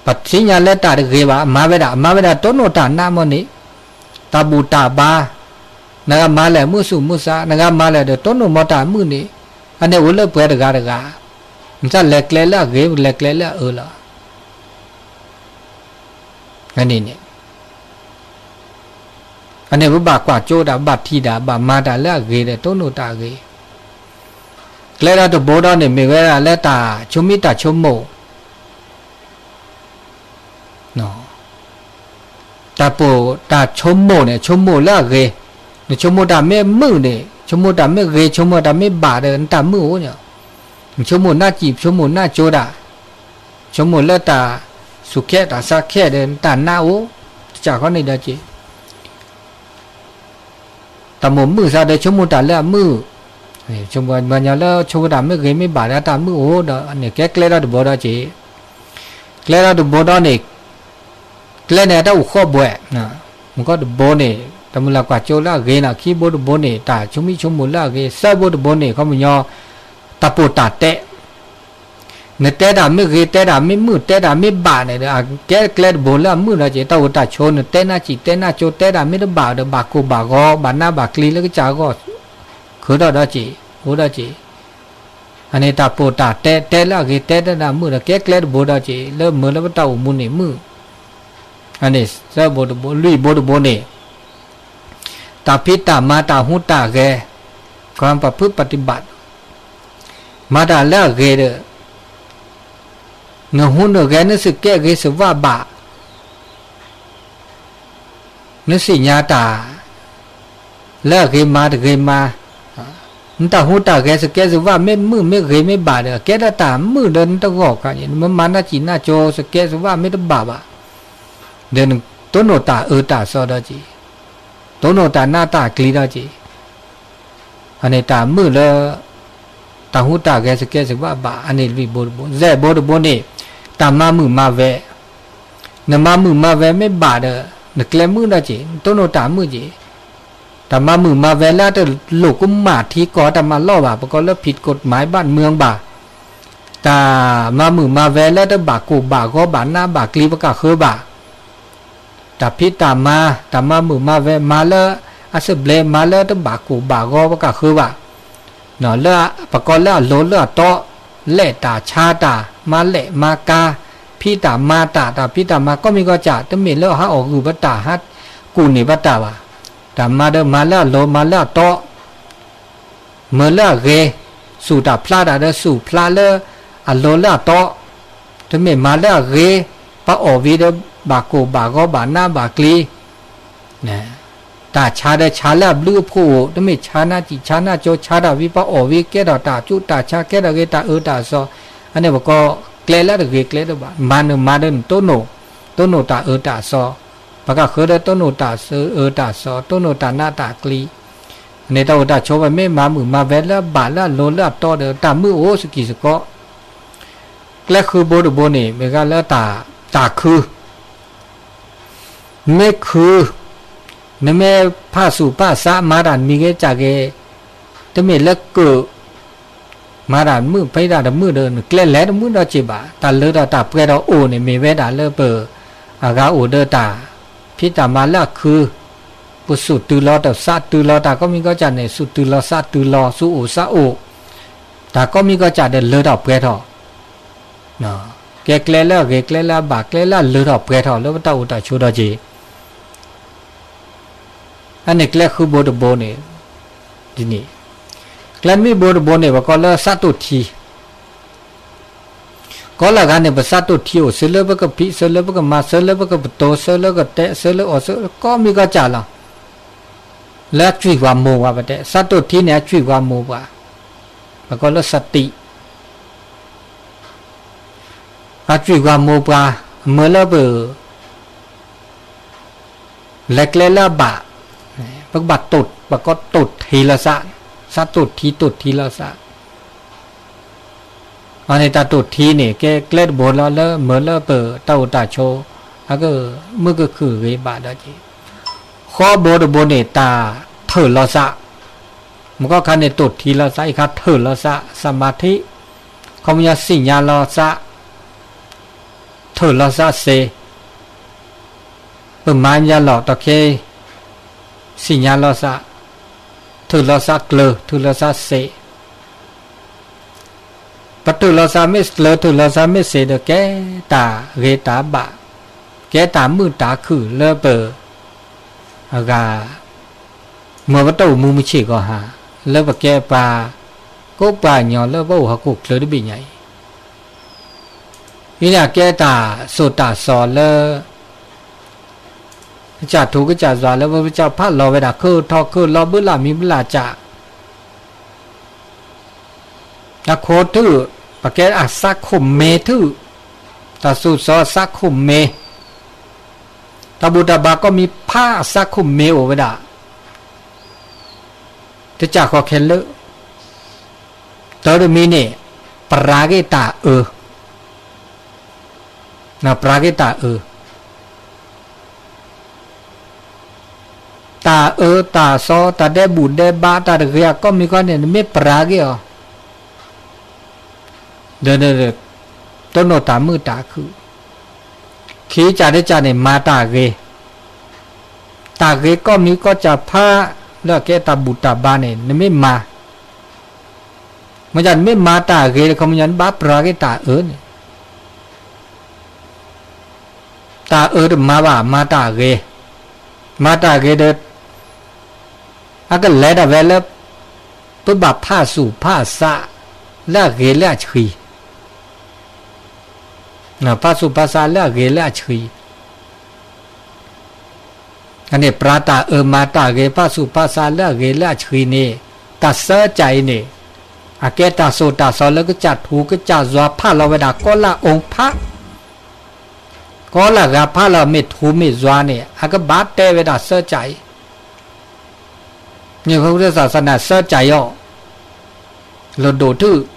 ပသ့ၣ်ညါလၢတၢ်တဂ့ၤဘၣ်, မၤဝဲဒၣ်, မၤဝဲဒၣ်တိၢ်နီၣ်တၢ်နးမ့ၢ်န့ၣ်, တၢ်ဘူၣ်တၢ်ဘါ, နဂၤမၤလဲၣ်မုၢ်ဆူၣ်မုၢ်ဆါ, နဂၤမၤလဲၣ်ဒီးတိၢ်နီၣ်မီတၢ်မုာ်န့ၣ်, အန့ၣ်အိၣ်လၢပှဲၤတဂၤတဂၤ, နတၢ်လဲၤကျဲလၢအဂ့ၤ လဲၤကျဲလၢအအၢလီၤ. အန့ၣ်န့ၣ် အန့ၣ်ပဘၣ်ကွၢ်ကၠိတၢ် ဘၣ်ထံၣ်တၢ် ဘၣ်မၤတၢ်လၢအဂ့ၤဒီးတိၢ်နီၣ်တၢ်အဂ့ၤ, ကျဲဒီးတဘိဒီးန့ၣ် မ့ၢ်ဝဲဒၣ်လၢတၢ်ဆိမိၣ်တၢ်ဆိကမိၣ် တၢ်ပိာ်တၢ်ဆိကမိၣ်န့ၣ် ဆိကမိၣ်လၢအဂ့ၤ, နဆိကမိၣ်တၢ်မ့ၢ်မုာ်န့ၣ် ဆိကမိၣ်တၢ်မ့ၢ်ဂ့ၤ ဆိကမိၣ်တၢ်မ့ၢ်ဘၣ်ဒီး နတၢ်မုာ်အိၣ်န့ၣ်, နဆိကမိၣ်နၢ်စံာ် ဆိကမိၣ်နၢ်ကၠိတၢ်, ဆိကမိၣ်လၢတၢ်ဆူးခဲတၢ်ဆါခဲဒီး နတၢ်နါအိၣ်, တစးဃီန့ၣ်ဒီးက့ၤ တၢ်မိၣ်မုာ်စ့ၢ်ဒီး ဆိကမိၣ်တၢ်လၢအမုာ်, ဆိကမိၣ်ပှၤကညီလၢဆိကမိၣ်တၢ်မ့ၢ်ဂ့ၤမ့ၢ်ဘၣ်ဒီး တၢ်မုာ်အိၣ်ဒီးန့ၣ် ကဲကျဲဒီးတဘိဒီးက့ၤ, ကျဲဒီးတဘိဒီးန့ၣ်, ကျဲန့ၣ်တၢ်အိၣ်ဃီဘှဲၣ်, မ့ၢ်ကီၢ်တဘိန့ၣ် တၢ်မုၢ်လၢ်ကွၢ်ကၠိလၢအဂ့ၤန့ၣ်, ခံဘိတဘိန့ၣ် တၢ်ဆိမိၣ်ဆိကမိၣ်လၢအဂ့ၤ, သၢဘိတဘိန့ၣ် ခီပညီ တၢ်ပိာ်တၢ်တဲ နတဲတၢ်မ့ၢ်ဂ့ၤ တဲတၢ်မ့ၢ်မုာ် တဲတၢ်မ့ၢ်ဘၣ်န့ၣ်ဒီး အကဲကျဲတဘိလၢအမုာ်ဒီးက့ၤ, တၢ်အိၣ်တၢ်ဆိး နတဲနၢ်စံာ် တဲနၢ်ကၠိ တဲတၢ်မ့ၢ်တဘၣ်ဒီး ဘၣ်ကိၢ်ဘၣ်ဂီၤ ဘၣ်နါဘၣ်ကျံလၢကစၢ်အဂီၢ် ဃုထီၣ်ဒီးက့ၤ, အိၣ်ဒီးက့ၤ, အန့ၣ်တၢ်ပိာ်တၢ်တဲ တဲလၢအဂ့ၤ တဲတၢ်မုာ်ဒီး ကဲကျဲတဘိဒီးက့ၤ လၢမုာ်လၢပတၢ်အိၣ်မူန့ၣ်မုာ်, အန့ၣ်သၢဘိတဘိ, လွံၢ်ဘိတဘိန့ၣ် တၢ်ဖံးတၢ်မၤ တၢ်ဟူးတၢ်ဂဲၤ, ความประพฤติปฏิบัติ မၤတၢ်လၢအဂ့ၤဒီး နဟူးနဂဲၤ နစူၢ်က့ၤဂ့ၤစၢၤဝဲဘၣ်, နသ့ၣ်ညါတၢ် လၢအဂ့ၤမၤတဂ့ၤမၤ, နတၢ်ဟူးတၢ်ဂဲၤ စူၢ်က့ၤစၢၤဝဲ မ့ၢ်မုာ်မ့ၢ်ဂ့ၤမ့ၢ်ဘၣ်ဒီး ကဲထီၣ်တၢ်မုာ်လၢနတဂီၢ်ခါန့ၣ် နမ့ၢ်မၤနၢ်စံာ်နၢ်ကၠိ စူၢ်က့ၤစၢၤဝဲမ့ၢ်တဘၣ်ဘၣ် ဒီးနတိၢ်နီၣ်တၢ်အၢတၢ်သီဒီးက့ၤ, တိၢ်နီၣ်တၢ်နးတၢ်ကျံၤဒီးက့ၤ, အန့ၣ်တၢ်မုာ်လၢ တၢ်ဟူးတၢ်ဂဲၤ စူၢ်က့ၤစၢၤဝဲဘၣ် အန့ၣ်လွံၢ်ဘိတဘိ, ယဲၢ်ဘိတဘိန့ၣ် တၢ်မၤမုာ်မၤဝဲ, နမၤမုာ်မၤဝဲမ့ၢ်ဘၣ်ဒီး နကျဲမုာ်ဒီးက့ၤ နတိၢ်နီၣ်တၢ်မုာ်က့ၤ, တၢ်မၤမုာ်မၤဝဲလၢတလိၣ်ကမၣ်ထံကီၢ် တၢ်မၤလီၢ်ဘၣ် ပကိးလၢ ผิดกฎหมายบ้านเมือง ဘၣ်, တၢ်မၤမုာ်မၤဝဲလၢတဘၣ်ကိၢ်ဘၣ်ဂီၤဘၣ်နါဘၣ်ကျံပကဃၢဘၣ်, တၢ်ဖံးတၢ်မၤ တၢ်မၤမုာ်မၤဝဲ မၤလၢအစၢၣ်ဘျဲး မၤလၢတဘၣ်ကိၢ်ဘၣ်ဂီၤပကဃၢဘၣ်, လၢပကိးလၢအလိၤလၢအတီ, လဲၣ်တၢ်ဆါတၢ် မၤလဲၣ်မၤကါ, ဖံးတၢ်မၤတၢ် တၢ်ဖံးတၢ်မၤကိးမံၤကိးကၢ် တမ့ၢ်လၢဟးအီၣ်ဂုၢ်ပတၢ် ဟးကူၣ်န့ၢ်ပတၢ်ဘၣ်, တၢ်မၤဒီးမၤလၢအလိၤ မၤလၢအတီ မၤလၢအဂ့ၤ, စူၢ်တၢ်ဖျါတၢ်ဒီးစူၢ်ဖျါလၢအလိၤလၢအတီ, တမ့ၢ်မၤလၢအဂ့ၤ, ပအီၣ်ဝံၤဒီးဘၣ်ကိၢ်ဘၣ်ဂီၤဘၣ်နါဘၣ်ကျံ, တၢ်ဆါဒီးဆါလၢအဘျုးအဖှိၣ်အိၣ်, တမ့ၢ်ဆါနၢ်စံာ်ဆါနၢ်ကၠိ ဆါတၢ်ဝံၤ ပအီၣ်ဝံၤကဲထီၣ်တၢ်ဆူးတၢ်ဆါ ကဲထီၣ်ဂ့ၤတၢ်အၢတၢ်သီ, အန့ၣ်ပကိးကျဲလၢတဂ့ၤကျဲတဘၣ်, မၤနၢၤမၤဒီးနတိၢ်နီၣ်, တိၢ်နီၣ်တၢ်အၢတၢ်သီ, ပကဃၢဒီးတိၢ်နီၣ်တၢ်အၢတၢ်သီ တိၢ်နီၣ်တၢ်နးတၢ်ကျံ န့ၣ်တၢ်အိၣ်တၢ်ဆိးဝဲမ့ၢ်မၤမုာ်မၤဝဲလၢအဘၣ်လၢအလိၤလၢအတီဒီး တၢ်မုာ်အိၣ်စကံၤစကီး, ကျဲဃုဘိတဘိန့ၣ် မ့ၢ်ဂ့ၤလၢတၢ်, တၢ်ခု, မ့ၢ်ခု, နမ့ၢ်ဖၣ်ဆူၣ်ဖၣ်စးမၤတၢ်မံၤဂ့ၤကၢ်ဂ့ၤ, တမ့ၢ်လၢကၢၣ် မၤတၢ်မုာ်ဖံးတၢ်တမုာ်ဒီး နကျဲလဲၤတမုာ်ဒီးစ့ၢ်ဘၣ်, တၢ်လၢထီၣ်တၢ်ပှဲၤထီၣ်အိၣ်န့ၣ် မ့ၢ်ဝဲဒၣ်လၢပ အဂၤအိၣ်ဒီးတၢ်ဖံးတၢ်မၤလၢအခု, ပစူၢ်တုၤလီၤတၢ်သးတုၤလီၤတၢ်ကိးမံၤကိးကၢ်န့ၣ် စူၢ်တုၤလီၤသးတုၤလီၤ စူၢ်အိၣ်သးအိၣ်, တၢ်ကိးမံၤကိးကၢ်ဒီးလၢထီၣ်ပှဲၤထီၣ်, ကဲကျဲလၢအဂ့ၤ ကျဲလၢအဘၣ် ကျဲလၢအလၢထီၣ်ပှဲၤထီၣ်လၢပတၢ်အိၣ်တၢ်ဆိးဒီးက့ၤ အန့ၣ်ကျဲဃုဘိတဘိန့ၣ်, ဒ်န့ၣ်, ကျဲနွံဘိတဘိန့ၣ် ပကိးလၢသးတိၢ်ထံ, ကိးလၢအဂၤန့ၣ် ပသးတိၢ်ထံအိၣ် စၢလၢပကဖံး စၢလၢပကမၤ စၢလၢပကပတိၤ စၢလၢကတဲ စၢလၢအီၤ စၢလၢကိးမံၤကိးကၢ်လီၤ, လၢအကွံာ်ပှၤမိၢ်ပှၤပတဲ သးတိၢ်ထံန့ၣ် အကွံာ်ပှၤမိၢ်ပှၤ, ပကိးလၢသးတိၢ် အကွံာ်ပှၤမိၢ်ပှၤ, အမၢလၢပ လဲၤကျဲလၢအဘၣ်, ပကဘၣ်တိၢ် ပကိးတိၢ်ထံလီၤသး, သးတိၢ်ထံ တိၢ်ထံလီၤသး, အန့ၣ်တၢ်တိၢ်ထံန့ၣ် ကဲကျဲတဘိလီၤ လၢမၢလၢပတၢ်အိၣ်တၢ်ဆိး အကမုာ်ကခုၣ်ဂ့ၤဘၣ်ဒီးက့ၤ, ဃိးဘိတဘိန့ၣ် တၢ်ထၢၣ်လီၤသး, မုၢ်ကီၢ်ခါန့ၣ် တိၢ်ထံလီၤသး အံၤခါထၢၣ်လီၤသး သးမၤထံ, ခီပညီသ့ၣ်ညါလီၤသး ထၢၣ်လီၤသးစ့ၢ်, ပမၤညါလီၤ တၢ်ခဲအံၤ သ့ၣ်ညါလီၤသး, ထုးလီၤသးကျၢၤ ထုးလီၤသးစ့း, ပထုးလီၤသးမ့ၢ်ကျၢၤ ထုးလီၤသးမ့ၢ်စ့းဒီး ကဲတၢ်ဂ့ၤတၢ်ဘၣ်, ကဲတၢ်မုာ်တၢ်ခုၣ်လၢပ အဂၤ မ့ၢ်ပတအိၣ်မူမုၢ်ဆ့ၣ်ဂီၤဟါ လၢပကဲပှၤ ကိးပှၤကညီလၢပအိၣ်ဟီၣ်ခိၣ်ချၢတဘ့ၣ်ညါအံၤ, အံၤန့ၣ်ကဲတၢ်သိၣ်တၢ်သီလၢ ကစၢ်ထူကစၢ်ယွၤလၢ ပကစၢ်ဖးလီၤဝဲဒၣ် ခုၣ်ထီၣ်ခုၣ်လီၤ ဘုလၢ်မံဘုလၢ်ကၠး အခိၣ်ထူၣ်, ပကဲအသးခိၣ်မဲာ်ထူၣ်, တၢ်သိၣ်သီအသးခိၣ်မဲာ်, တၢ်ဘူၣ်တၢ်ဘါကိးမံၤဖးအသးခိၣ်မဲာ်အိၣ်ဝဲဒၣ် တကးဃီခဲလၢာ်, တၢ်တမံၤန့ၣ် ပရၤက့ၤတၢ်အၢ, ပရၤက့ၤတၢ်အၢ တၢ်အၢတၢ်သီ တၢ်ဒဲးဘူၣ်ဒဲးဘါ တၢ်တဂ့ၤအကိးမံၤကိးန့ၣ် နမ့ၢ်ပရၤက့ၤအီၤ, ဒီး တိၢ်နီၣ်တၢ်မုာ်တၢ်ခုၣ်, ခံကၠးတကၠးန့ၣ် မၤတၢ်ဂ့ၤ, တၢ်ဂ့ၤကိးမံၤကိးကၠးဖး လၢအကဲတၢ်ဘူၣ်တၢ်ဘါန့ၣ် နမ့ၢ်မၤ မ့ၢ်ဒ်နမ့ၢ်မၤတၢ်ဂ့ၤတခီ မ့ၢ်ညီနဘၣ်ပရၤက့ၤတၢ်အၢန့ၣ်, တၢ်အၢတမၤဘၣ် မၤတၢ်ဂ့ၤ, မၤတၢ်ဂ့ၤဒီး အကလဲၤဒၣ်ဝဲလၢ ပဘၣ်ဖးသူၣ်ဖးသး လၢအဂ့ၤလၢအဆှံ, ဖးသူၣ်ဖးသးလၢအဂ့ၤလၢအဆှံ အန့ၣ် ပရၤတၢ်အၢမၤတၢ်ဂ့ၤ ဖးသူၣ်ဖးသးလၢအဂ့ၤလၢအဆှံန့ၣ်, တၢ်စၢကၠးအံၤန့ၣ် အကဲတၢ်သိၣ်တၢ်သီလၢကစၢ်ထူကစၢ်ယွၤဖးလီၤဝဲဒၣ် ကီလၢအအိၣ်ဖး, ကီလၢအဂၤဖးလီၤ မ့ၢ်ထူမ့ၢ်ယွၤန့ၣ် အကဘၣ်တဲဝဲဒၣ်စၢကၠးအံၤ, မ့ၢ်ပှၤကစၢ်သးစနၢ်စၢကၠးအံၤအီၤ, လိၣ်ဒိၣ်ထူၣ်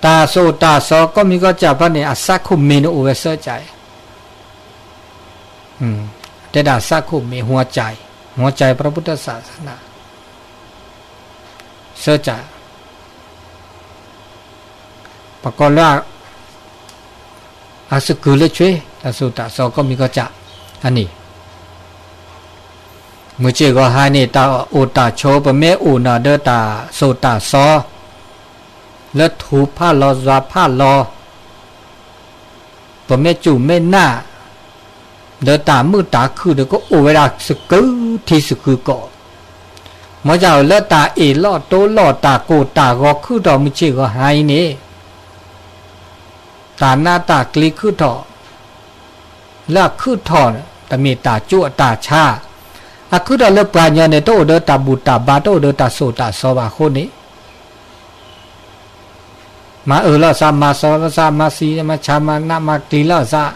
တၢ်သိၣ်တၢ်သီကိးမံၤကိးကၠးဖဲန့ၣ် အသးခိၣ်မဲာ်န့ၣ်အိၣ်ဝဲစၢကၠးအံၤ, တဲဒၣ်သးခိၣ်မဲာ် ဟူကၠးအံၤ, ဟူကၠးအံၤ ပှၤကစၢ်သးစနၢ် စၢကၠး ပကိးလၢ အသကုၤလၢဆွ့ တၢ်သိၣ်တၢ်သီကိးမံၤကိးကၠး, အန့ၣ် မုၢ်ဆ့ၣ်ဂီၤဟါန့ၣ် တၢ်အိၣ်တၢ်ဆိး ပမ့ၢ်အိၣ်နၤဒီးတၢ်သိၣ်တၢ်သီ လၢထူဖးလီၤယွၤဖးလီၤ ပမ့ၢ်စူၢ်မ့ၢ်နာ် ဒီးတၢ်မုာ်တၢ်ခုၣ်ဒီးကအိၣ်ဝဲဒၣ်သကုၤထံသကုၤကီၢ်, မ်ယအိၣ်လၢတၢ်အ့ၣ်လိာ်တိလိာ် တၢ်ကိၢ်တၢ်ဂီၤခုၣ်ထီၣ် မုၢ်ဆ့ၣ်ဂီၤဟါအံၤန့ၣ် တၢ်နးတၢ်ကျံၤခုၣ်ထီၣ်, လၢအခုၣ်ထီၣ် တမ့ၢ်တၢ်ကၠိအတၢ်ဆါ, အခုၣ်ထီၣ်လၢပှၤကညီန့ၣ် တအိၣ်ဒီးတၢ်ဘူၣ်တၢ်ဘါ တအိၣ်ဒီးတၢ်သိၣ်တၢ်သီဘၣ်အဃိန့ၣ် မၤအၢလိာ်သး မၤသီလိာ်သး မၤသံ မၤဆါ မၤနး မၤကျံၤလိာ်သး,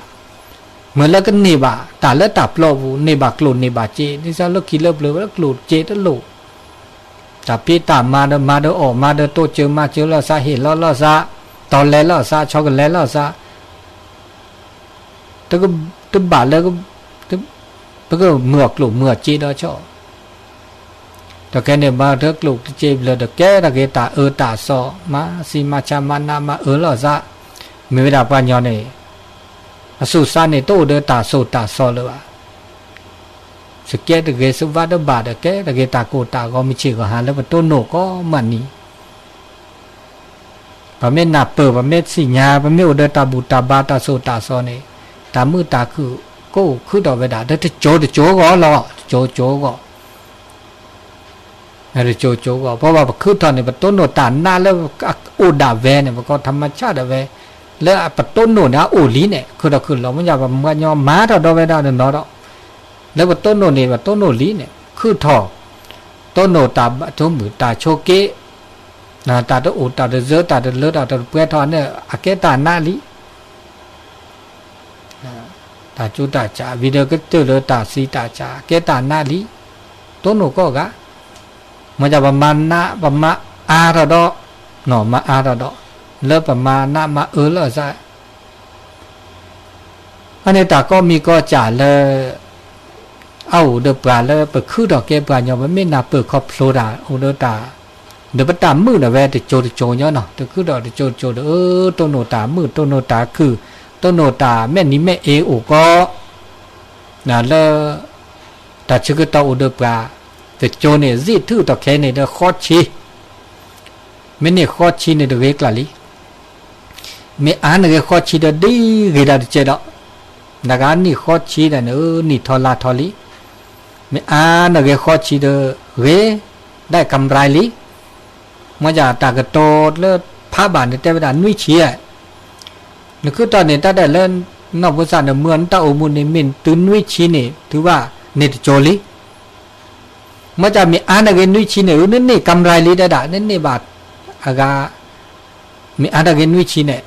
မ့ၢ်လၢကန့ၢ်ဘၣ် တၢ်လၢတၢ်ပျီပူၤ န့ၢ်ဘၣ်ကျိၣ်န့ၢ်ဘၣ်စ့ ဒ်သိးလၢခံလၢပျၢၤဝဲလၢကျိၣ်စ့တလိၣ်, တၢ်ဖံးတၢ်မၤဒီး မၤဒီးအီၣ်မၤဒီးတိစၢၤမၤစၢၤလိာ်သး ဟ့ၣ်လီၤလိာ်သး, တီလဲၤလိာ်သး ဆီကလဲၤလိာ်သး တဘၣ်လၢ ပကမုာ်အီၣ်ကျိၣ်မုာ်အီၣ်စ့ဒီးဆီ, ဒီးခဲန့ၣ် မၤတကျိၣ်တစ့ဘျၢဒီး ကဲတၢ်ဂ့ၤတၢ်အၢတၢ်သီ, မၤသံမၤဆါမၤနးမၤအၢလိာ်သး, မ့ၢ်ဝဲဒၣ်ပှၤကညီန့ၣ် အသူၣ်အသးန့ၣ် တအိၣ်ဒီးတၢ်သိၣ်တၢ်သီလၢၤဘၣ်. စကဲတဂ့ၤ စဝါတဘၣ်ဒီး ကဲတၢ်ဂ့ၤတၢ်ကိၢ်တၢ်ဂီၤ မုၢ်ဆ့ၣ်ဂီၤဟါလၢပတိၢ်နီၣ် ကိးမုၢ်နံၤ ပမ့ၢ်နၢ်ပၢၢ် ပမ့ၢ်သ့ၣ်ညါ ပမ့ၢ်အိၣ်ဒီးတၢ်ဘူၣ်တၢ်ဘါ တၢ်သိၣ်တၢ်သီန့ၣ်, တၢ်မုာ်တၢ်ခုၣ် ကအိၣ်ခုၣ်ထီၣ်ဝဲဒၣ် ဒီးတစိၤတစိၤအဂီၢ်လီၤ. တစိၤတစိၤအဂီၢ်, တစိၤတစိၤအဂီၢ် ပဘၣ်ပခုၣ်ထီၣ်န့ၣ် ပတိၢ်နီၣ်တၢ်နးလၢအအိၣ်ဒၣ်ဝဲန့ၣ် ပကိးထမဆၣ်ဒၣ်ဝဲ လၢပတိၢ်နီၣ်န့ၣ် အအိၣ်လံန့ၣ် ခုၣ်ထီၣ်ခုၣ်လီၤ မ့ၢ်ညါ ပှၤကညီမၤထီၣ်ဒီးဝဲဒၣ်တနီၤဒီး လၢပတိၢ်နီၣ်န့ၣ် ပတိၢ်နီၣ်လံန့ၣ် ခုၣ်ထီၣ်, တိၢ်နီၣ်တၢ်ဘၣ်ထိၣ်မုၢ်တၢ်ဆိးက့, တၢ်တအိၣ်တၢ်တစၢ တၢ်တလၢတၢ်တပှဲၤထီၣ်န့ၣ် အကဲတၢ်နးလံ. တၢ်ကၠိတၢ်စၢ ဝံၤဒီးကတၢၢ်လၢတၢ်သံတၢ်စၢ အကဲတၢ်နးလံ. တိၢ်နီၣ်ကိးဂၤ, မ့ၢ်ညါ ပမၤနး ပမၤအါထီၣ်ဒီး, မၤအါထီၣ်ဒီး လၢပမၤနးမၤအၢလိာ်သး အန့ၣ်တၢ်ကိးမံၤကိးစၢ်လၢ အအိၣ်ဒီးပှၤလၢပခုၣ်ထီၣ်ကဲပှၤကညီ ပမ့ၢ်နၢ်ပၢၢ်ခီဖျိတၢ် အိၣ်ဒီးတၢ် ဒီးပတၢ်မုာ်ဒၣ်ဝဲတစိၤတစိၤညီနီၤ တခုၣ်ထီၣ်တစိၤတစိၤဒီး အၢ တိၢ်နီၣ်တၢ်မုာ် တိၢ်နီၣ်တၢ်ခုၣ် တိၢ်နီၣ်တၢ်မဲာ်နံၤမဲာ်အ့အိၣ်ကီး လၢ တၢ်ဆၢကတီၢ်အိၣ်ဒီးပှၤ တကၠိန့ၣ် စံၣ်ထုးထီၣ်ခဲအံၤန့ၣ်ဒီးဃိးဆံ, မ့ၢ်န့ၢ်ဃိးဆံန့ၣ်တဂ့ၤကျါလံ. မ့ၢ်အါန့ၢ်ဂ့ၤဃိးဆံဒီးဒ်ဂ့ၤဒၣ်တကဲးဒီး, နဂၤနံၣ်ဃိးဆံဒီးန့ၣ် နံၣ်ထီၣ်လါထီၣ်လံ. မ့ၢ်အါန့ၢ်ဂ့ၤဃိးဆံဒီးဂ့ၤ, ဒၣ်ကမ်ရၤလံ. မ့ၢ်ဒ်တၢ်ကတိၤလၢဖးဘၣ်န့ၣ် တဲဝဲဒၣ်နွံဆံဧါ. နခုတီၢ်န့ၣ် တၢ်ဒဲးလၢ နီၢ်ဖိသၣ်န့ၣ် မ့ၢ်နတၢ်အိၣ်မူန့ၣ် မ့ၢ်တုၤနွံဆံန့ၣ် တုၤဘၣ်န့ၢ်တကၠိလံ. မ့ၢ်ဒ်မ့ၢ်အါန့ၢ်ဂ့ၤနွံဆံန့ၣ် နန့ၢ်ကမ်ရၤလံတဲဒၣ် နန့ၢ်ဘၣ်အဂၤ, မ့ၢ်အါန့ၢ်ဂ့ၤနွံဆံန့ၣ်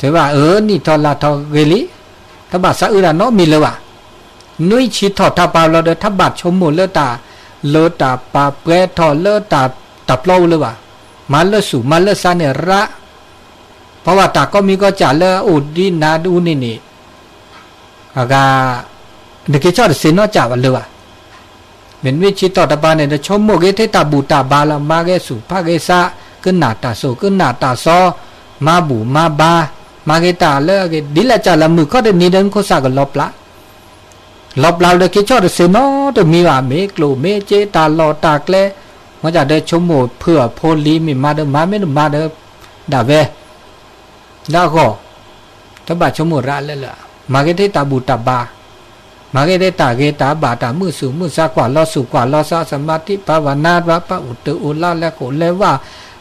တဲဘၣ်အၢ နံၣ်ထီၣ်လါထီၣ်ဂ့ၤလံ, တဘၣ်သးအုးတၢ်နီတမံၤလၢၤဘၣ်. နွံဆံထီၣ်တၢ်ပာ်လီၤဒီး တဘၣ်ဆိကမိၣ်လၢတၢ်လၢတၢ်ပာ်ပှဲၤထီၣ်လၢတၢ် တၢ်ပျီအိၣ်လၢၤဘၣ်. မၤလၢသူၣ်မၤလၢသးန့ၣ်ရး, ဖဲဝဲတၢ်ကိးမံၤကိးကၢ်လၢအအိၣ်ဒ်နၤဒ်အူန့ၣ်န့ၣ် အဂၤ နက့ၤဆီၣ်တစ့နီၢ်ကၢ်ဘၣ်လၢၤဘၣ်. မ့ၢ်နွံဆံထီၣ်တၢ်ပာ်န့ၣ် နဆိကမိၣ်က့ၤထဲတၢ်ဘူၣ်တၢ်ဘါလီၤ, မၤဂ့ၤသူၣ်ဖးဂ့ၤသး, ကနၣ်တၢ်သိၣ်ကနၣ်တၢ်သီ, မၤဘူၣ်မၤဘါ, မၤဂ့ၤတၢ်လၢအဂ့ၤ ဒ်လဲၣ်ကၢ်လၢမုၢ်ခီတနံၤဒီးနခိၣ်သးကလီၤပျၢ် လီၤပျၢ်လၢက့ၤဆီၣ်တစ့နီတမံၤဘၣ်, မ့ၢ်ကျိၣ်မ့ၢ်စ့တၢ်လီၢ်တၢ်ကျဲ, မ့ၢ်ဒ်ဒီးဆိကမိၣ်ဖုအဖိလံၤ မ့ၢ်မၤဒီးမၤ မ့ၢ်တမၤဒီး ဒၣ်ဝဲ ဒၣ်ဂီၢ်, တဘၣ်ဆိကမိၣ်ရးလၢလၢ, မၤဂ့ၤထဲတၢ်ဘူၣ်တၢ်ဘါ, မၤဂ့ၤထဲတၢ်ဂ့ၤတၢ်ဘၣ်တၢ်မုာ်သူၣ်မုာ်သးကွၢ်လီၤသူၣ်ကွၢ်လီၤသး သမၢတံၢ်ပၢဝးနါ ပှၤပာ်အိၣ်တၢ်အိၣ်လၢလဲၤဃိာ်လဲၤဝါ,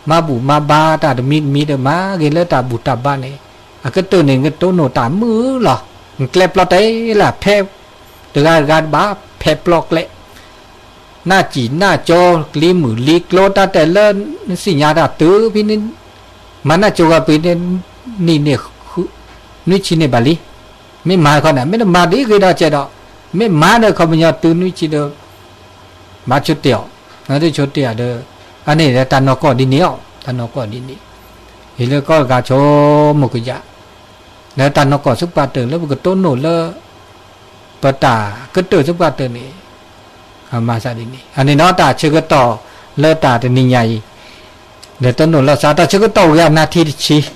မၤဘူၣ်မၤဘါတၢ်တမံၤတမံၤဒီးမၤဂ့ၤလၢတၢ်ဘူၣ်တၢ်ဘါန့ၣ်, အကတၢၢ်န့ၣ် ကတိၢ်နီၣ်တၢ်မုာ်လီၤ, နကျဲပျီတဲလၢဖဲ တဂၤတဂၤတဘၣ် ဖဲပျီကျဲ နၢ်စံၣ်နၢ်ကၠိ လံမုၢ်လံကျိ တၢ်တဲလၢ နသ့ၣ်ညါတၢ်တုၤဖဲန့ၣ်, မၤနၢ်ကၠိဂီၤပှ့ၤန့ၣ် နံၣ်န့ၣ် နွံဆံန့ၣ်ဘၣ်လံ. မ့ၢ်မၤခီန့ၣ် မ့ၢ်တမၤဒ်ဂ့ၤဒီးကဲဒီး,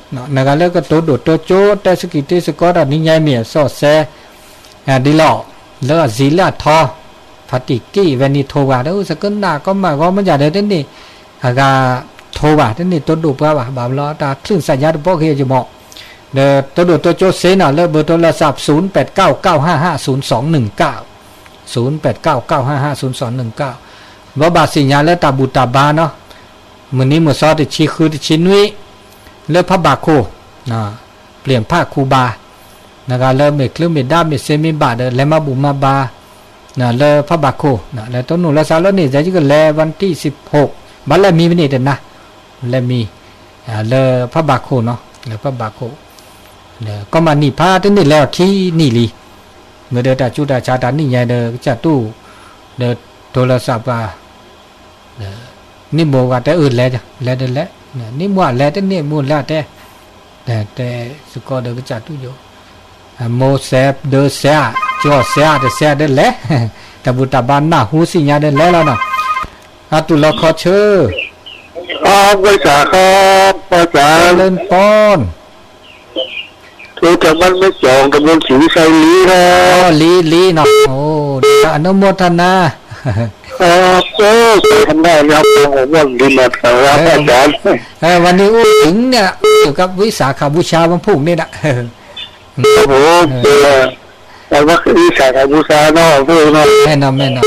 မ့ၢ်မၤဒီးခီပညီတုၤနွံဆံဒီး ဘၣ်ဆိတ့ၢ်အီၤ, နတဆိတ့ၢ်အီၤဒီး အန့ၣ်တၢ်နီၢ်ကီၢ်ဒ်န့ၣ်အီၤ, တၢ်နီၢ်ကီၢ်ဒ်န့ၣ်, ဟ့ၣ်လၢကီၢ်တဂၤဆိကမိၣ်ကယၢ်, လၢတၢ်နီၢ်ကီၢ်သပှၢ်တၢၢ်လၢပကတိၢ်နီၣ်လၢ ပတၢ်ကတၢၢ်သပှၢ်တၢၢ်န့ၣ်, မၤသးဒ်န့ၣ်, အန့ၣ်နီၢ်တၢ်ဆၢကတီၢ်လၢတၢ်တနံၤညါအံၤ, ဒီးတိၢ်နီၣ်လီၤသးတၢ်ဆၢကတီၢ်ဝံၤအနၢ်ထံတဆံ, နဂၤလၢကတိၤဒိၣ်တိၤကၠိ တဲစကံးတ့စကီးတၢ်နံၤညါအံၤမ့ၢ်အစီၤစဲး, ဒ်လီၤ, လၢအစံးလၢအထီ, ဖးတံၢ်ကံၢ်ဝဲန့ၣ်ထိးဝဲဒီး သကနၣ်ကီမးဂီမးယၤဒီးတန့ၢ် အဂၤထိးဘၣ် တန့ၢ်တိၢ်ဒိၣ်ပှၤဘၣ် ဘၣ်ဘျီတၢ်ချုးသးယါတဘီဃီယမီၢ်, ဒီးတိၢ်ဒိၣ်တိၤကၠိစ့နီၤ လၢဘၢၣ်တိလၢသး သုၣ်ပၢၣ်တၢ ကိုးကိုး ငါးငါး သုၣ်သွင် နုၣ်ကၢ, သုၣ်ပၢၣ်တၢ ကိုးကိုး ငါးငါး သုၣ်သွင် နုၣ်ကၢ, ဘၣ်ဘၣ်သ့ၣ်ညါလၢတၢ်ဘူၣ်တၢ်ဘါနီၤ, မုၢ်နံၤမုၢ်သီတဆံဃုတဆံနွံ, လၢဖးဘၣ်ခိၣ်, ပျ့ၢ်ဖးခူဘၣ်, နဂၤလၢမ့ၢ်ချုးမ့ၢ်ဒါမ့ၢ်စ့မ့ၢ်ဘၣ်ဒီး လဲၤမၤဘူၣ်မၤဘါ, လၢဖးဘၣ်ခိၣ်, လၢတိၢ်နီၣ်လီၤသးလၢန့ၣ် ယဲယကလဲၤ วันที่สิบหก, ဘၣ်လဲၤမံမ့ၢ်န့ၣ်တနၤ, လဲၤမံ, လၢဖးဘၣ်ခိၣ်နီၤ, လၢဖးဘၣ်ခိၣ်, ဒီးကီမးနံၣ်ဖးတန့ၢ်လဲၤအီၤခံနံၣ်လံ, မ့ၢ်ဒီးတၢ်ကူတၢ်ဆးတၢ်နံၣ်ညါဒီး ကစၢ်တူၢ်, ဒီးတိၢ်လီၤသးပှၤ နံၣ်မိၢ်ဝၤတဲအၢလဲၤ, လဲၤဒီးလဲၤ, နံၣ်မိၢ်အလဲၤတန့ၢ်မိၢ်လဲၤတဲ, တဲစကီးဒီးကစၢ်တူၢ်ယိာ်, မိၢ်စဲးဒၢစဲး, ကၠီစဲး, တစဲးဒီးလဲၤ, တၢ်ဘူၣ်တၢ်ဘါနၢ်ဟူသ့ၣ်ညါဒီးလဲၤလီၤနီၤ, အတူၢ်လီၤခီဆၢ အဘၣ်ဆၣ်ဃီ, ဘၣ်ဆၣ် လၢပီၢ် ကမ့ၢ်ကၠီၣ် တဘိလံဝံသးလံလီၤ, လံလံနီၤ, အနုမောทนา, အနုမောทนา, วันนี้อู้ถึงเนี่ย เกี่ยวกับวิสาขบูชาวันพุธนี่นะ, ครับผม, วิสาขบูชาเนาะ พูดเนาะ, แม่นเนาะ แม่นเนา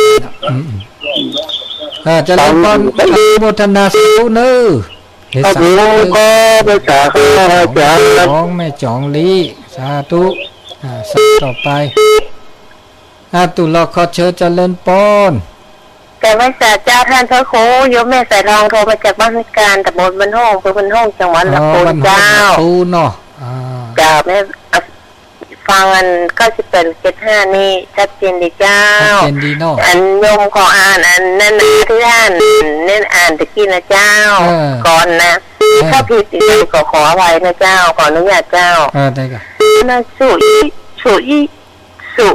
ะ, เจริญพร อนุโมทนาสาธุเนอะ ครับผม ขอบพระคุณครับ อาจารย์ ของแม่จ๋องลี สาธุ, อ่า สาธุต่อไป, อ่า ตุลอคอเชิญเจริญพร กราบไหว้สาเจ้าท่านพระครู โยมแม่สายทองโทรมาจากบ้านห้วยการ ตำบลบ้านโฮ่ง อำเภอบ้านโฮ่ง จังหวัดลำพูน อ๋อ บ้านโฮ่ง เจ้า ลำพูนเนาะ อ่า เจ้า แม่ ฟังอัน เก้าสิบแปดจุดเจ็ดห้า นี่ชัดเจนดีเจ้า ชัดเจนดีเนาะ อันโยมขออ่านอันนั้นนะที่ท่านเน้นอ่านตะกี้นะเจ้า เออ ก่อนนะ เออ ถ้าผิดอีกก็ขออภัยนะเจ้า ขออนุญาตเจ้า เออ ได้ค่ะ นะ สุอิ สุอิ สุ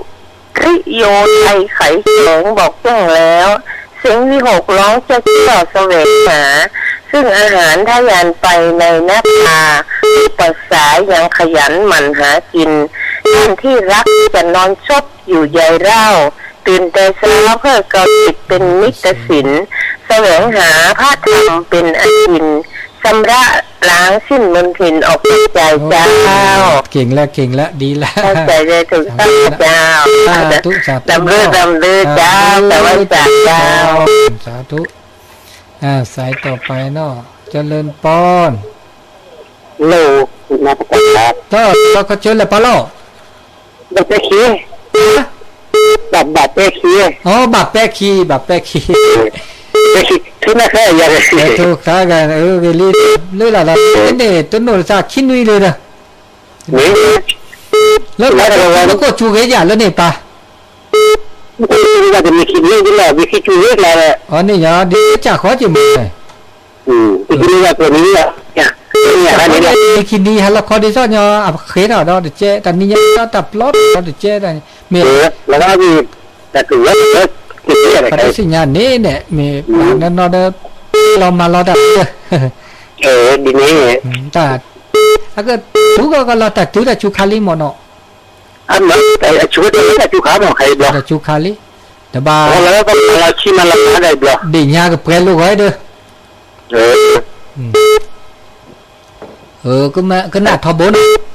ริโยไทยไขแสงบอกแจ้งแล้ว เสียงวิหกร้องเจ้าเจ้าแสวงหา ซึ่งอาหารทะยานไปในนภา อุปัสสายังขยันหมั่นหากิน ท่านที่รักจะนอนซบอยู่ใยเร่า แสวงหาพระธรรมเป็นอาจิน ชำระล้างสิ้นมลทินออกจากใจเจ้า เก่งแล้ว เก่งแล้ว ดีแล้ว เข้าใจได้ถูกต้องเจ้า สาธุ สาธุ ร่ำรวย ร่ำรวยเจ้า สาธุ สาธุ สาธุ สายต่อไปเนาะ เจริญปอน โล นมัสการครับ เจ้า เจ้าขอเชิญเลยปะเล่า บาปแปะขี ฮะ บาป บาปแปะขี อ๋อ บาปแปะขี บาปแปะขี แปะขี ทุกข์นะคะ อย่าเลย เออ ทุกข์ค่ะกัน เออ เวลี เรื่องอะไรล่ะ เออ เนี่ย ต้นโนนสาขี้นุ้ยเลยนะ นี่ แล้ว แล้วก็ แล้วก็จูเกยอย่าแล้วเนี่ยปะ မ့ၢ်က့ၤန့ၣ် မ့ၢ်က့ၤကၠူဝ့ၢ်ကျါဒီး အန့ၣ်ညါ ဒ်ကစၢ်ဃီက့ၤမ့ၢ် က့ၤန့ၣ် မ့ၢ်ခံနံၤဟးလီၤခီဒ်သိးညီ အဃ့ထီၣ်ဒီးတကဲ တနံၤညါဒီးတၢ်ပျီထီၣ်ဒီးတကဲ တၢ်မ့ၢ် တၢ်သ့ၣ်ညါန့ၣ်န့ၣ် မ့ၢ်ပှၤနီၢ်နီၢ်ဒီး လီၤမၤလီၤတၢ် ဒ်န့ၣ် တၢ် အကတူၢ်ကီၢ်ကီၢ်လီၤတၢ်တုၤတၢ်စူၤခါလံမ့ၢ်နီၤ အဆူၣ်တၢ်စူၤခါမ့ၢ်ခါအံၤဘျီ တၢ်စူၤခါလံ တဘၣ် လီၤလီၤဆံမၤလီၤမၤဒၣ်အံၤဘျီ ဒ့ၣ်ညါကပှဲၤလိာ်ဂီၤဒီး ကနၣ်ထီဘိနီၤ ကနၣ်ထီ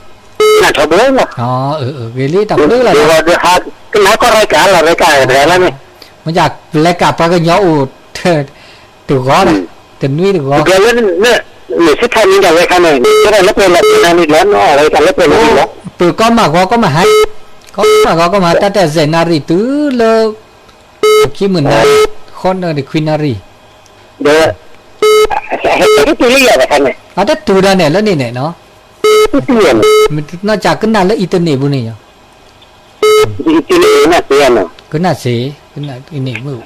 ဘိလီၤ ဂ့ၤလံတၢ်ဘျုးလီၤ ကနၣ်ကီၢ်ရကၤလီၤရကၤလီၤ မ့ၢ်ယၤပလဲကၤပှၤကညီအိၣ် တဂီၤလီၤ တနွံတဂီၤ လၢ မ့ၢ်စ့ၢ်ခါန့ၣ်တၢ်ဝဲခါန့ၣ် ကဲထီၣ်လၢပှဲၤလီၤပှဲၤနၤန့ၣ်လီၤနီၤ အဝဲတၢ်လၢပှဲၤနၤန့ၣ်လီၤ ပၢၤကီမၣ်ဂီၤကီမၣ်ဟါ ကီမၣ်ဂီၤကီမၣ်ဟါ တၢ်တၢ်စဲးနၣ်ရံၣ်တုၤလၢ ခံမုၢ်နၤ ဃီနၣ်ရံၣ်ခွံနၣ်ရံၣ် ဒီး ဟဲတုၤလၢယၤတခါန့ၣ် အတတုၤဒၣ်န့ၣ်လၢန့ၣ်န့ၣ်နီၤ နီၢ်ကၢ်ကနၣ်လၢအံၤတန့ၢ်ပူၤန့ၣ် ကနၣ်စ့ ကနၣ်အံၤန့ၣ်မုၢ်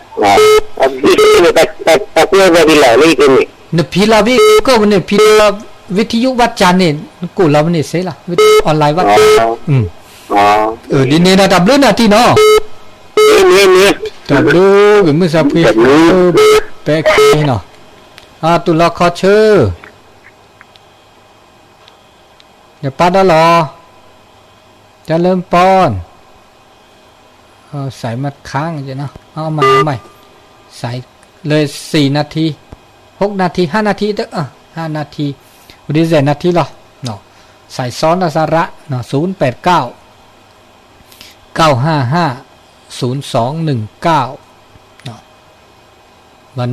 နဖံလီၤဘ့ၣ်ကီၢ်ပူၤန့ၣ် ဖံလီၤ ဝံထယုဘၣ်ကၢ်န့ၣ် နကိးလီၤမ့ၢ်န့ၣ်စ့လီၤ ဝံထယု online ဘၣ် ဒ်န့ၣ်ဒီးတၢ်ဘျုးနၤတံၢ်နီၤ တၢ်ဘျုးဂ့ၤမုၢ်စၢဖှံ ပဲခံနီၤ တူၢ်လီၤခီဆၢ ယပၢ်ဒီးလီၤ เจริญปอน สายมันค้างเนาะ เอาใหม่ เอาใหม่ สายเลยสี่นาที หกนาที ห้านาทีเถอะ ห้านาที วันนี้เจ็ดนาทีเหรอ เนาะ สายซ้อนนะ สาระ เนาะ ศูนย์แปดเก้า เก้าห้าห้า ศูนย์สองหนึ่งเก้า เนาะ วัน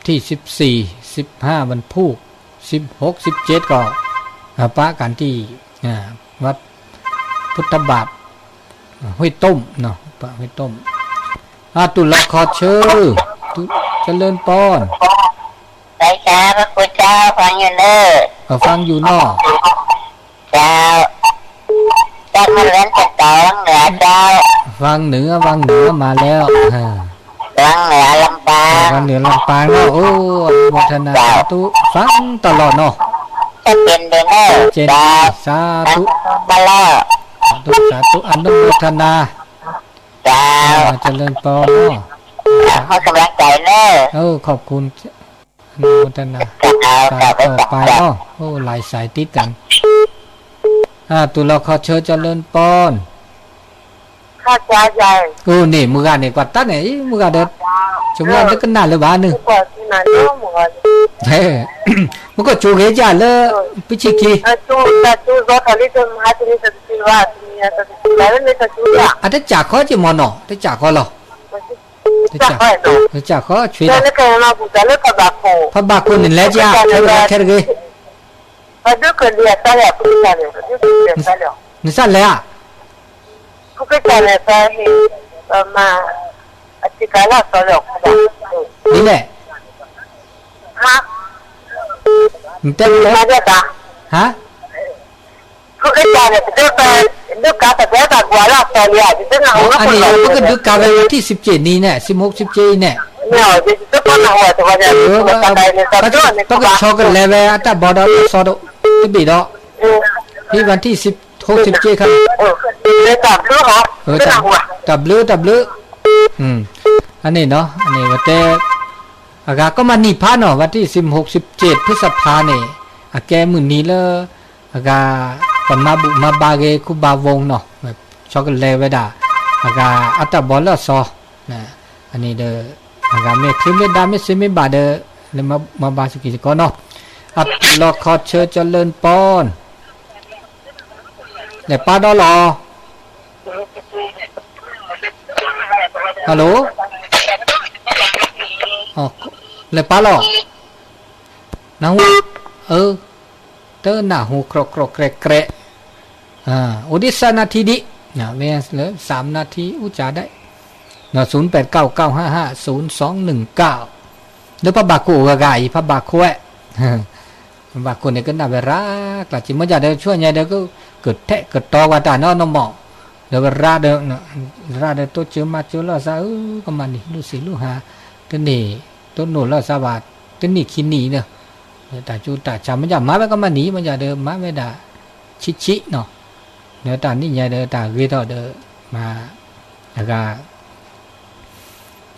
ที่สิบสี่ สิบห้า วันพูก สิบหก สิบเจ็ด ก็ อ่า ปะกันที่ อ่า วัดพุทธบาท อ่า ห้วยต้มเนาะ ปะห้วยต้ม อ่า ตุลาคอเชอร์ ตุ เจริญปอน สวัสดีค่ะ พระคุณเจ้า ฟังอยู่เนอะ เออ ฟังอยู่เนาะ เจ้า จากเมืองเวียงจันทน์ต่อวังเหนือเจ้า วังเหนือ วังเหนือมาแล้ว อ่า วังเหนือลำปาง วังเหนือลำปางเนาะ โอ้ อนุโมทนา เจ้า สาธุ ฟังตลอดเนาะ ชัดเจนดีเนอะ ชัดเจนดี เจ้า สาธุ มาแล้ว สาธุ สาธุ อนุโมทนา เจ้า อ่า เจริญปอนเนาะ ให้กำลังใจเนอะ เออ ขอบคุณ อนุโมทนา เจ้า สายต่อไปเนาะ โอ้ หลายสายติดกัน อ่า ตุลาคอเชอร์ เจริญปอน ค่ะ เจ้าใหญ่ โอ้ นี่ မုၢ်ဂၤန့ၣ် ကွၢ်တၢ်န့ၣ် အံၤ မုၢ်ဂၤဒီး ဆိကမိၣ်လၢကနၣ်လၢၤဘၣ်န့ၣ် ဟဲ မ့ၢ်ကီၢ်ကၠိဂ့ၤကၢ်လၢ ပဆံခံ အတစၢ်ခီက့ၤမ့ၢ်နီၤ တစၢ်ခီလီၤ တစၢ်ခီ ဆှ့လီၤ ဖးဘၣ်ခိၣ်န့ၣ်လဲၤကၢ် ထဲတဂ့ၤ နစၢ်လဲၤဧါ ဒ်လဲၣ် နတဲလဲၣ် ဟါ အန့ၣ် ပကဒုးကးဝဲ วันที่สิบเจ็ด နံၤန့ၣ် สิบหก สิบเจ็ด အံၤန့ၣ် ပကဆီကလဲၤဝဲအတၢ်ဘီဒီးတၢ်စီတဘ့ၣ်ဒီး ဖဲ วันที่สิบหก สิบเจ็ด ခါ တၢ်ဘျုး တၢ်ဘျုး အန့ၣ်နီၤ အန့ၣ်ဝဲတဲ အဂၤကီမးနံၣ်ဖးနီၤ วันที่สิบหก สิบเจ็ด พฤษภาန့ၣ် အကဲမုၢ်နံၤလၢ အဂၤ ပမၤဘူၣ်မၤဘါဂ့ၤ ခူဘၣ်ဝီနီၤ ဆီကလဲၤဝဲဒၣ် အဂၤအတၢ်ဘီလၢအစီၤ, အန့ၣ်ဒီး အဂၤမ့ၢ်ချ့မ့ၢ်ဒါမ့ၢ်စ့မ့ၢ်ဘၣ်ဒီး လၢမၤဘၣ်စကံၤစကီးနီၤ, အတုၤလီၤခီဆၢကၠီလၢနပီၢ် လဲၤပာ်ဒီးလီၤ, hello, လဲၤပာ်လီၤ, နၢ်ဟူ, တနၢ်ဟူ ခြီးခြီးခြဲးခြဲး, အိၣ်ဒံး သၢနၣ်ထံဒံး, မ့ၢ်လၢ သၢနၣ်ထံ အိၣ်ကၠးဒၣ်, သုနပၢၢ်ကၣ် ကၣ်ဟၣ်ဟၣ် သုနစီၣ်နုၣ်ကၣ်, လၢပဘၣ်ခိၣ်အိၣ်ဂၤဂၤအံၤ ပဘၣ်ခိၣ်ဝဲ ဘၣ်ခိၣ်န့ၣ် ကနၣ်ဝဲရၤကျါက့ၤ မ့ၢ်ဒ်ဒီး ဆူညါဒီး ကထဲးကတီၤဝဲတၢ်နီၢ်နီၢ်မး, ဒီးဝဲရၤဒီး ရၤဒီးတိစၢၤမၤစၢၤလိာ်သးဧၢ, ကမၤနံၤလိာ်စံာ်လိာ်ဟါ, တန့ၢ် တနိၣ်လိာ်သးဘၣ်, တနံၣ်ခံနံၣ်ဒီး တၢ်ကၠိတၢ်ဆါ မ့ၢ်ဒ်မၤဝဲကမၤနံၤ မ့ၢ်ဒ်ဒီး မၤဝဲဒၣ် ဆံးဆံးနီၤ, ဒီးတၢ်နံၣ်ညါဒီး တၢ်ဂ့ၤထီၣ်ဒီး မၤ အဂၤ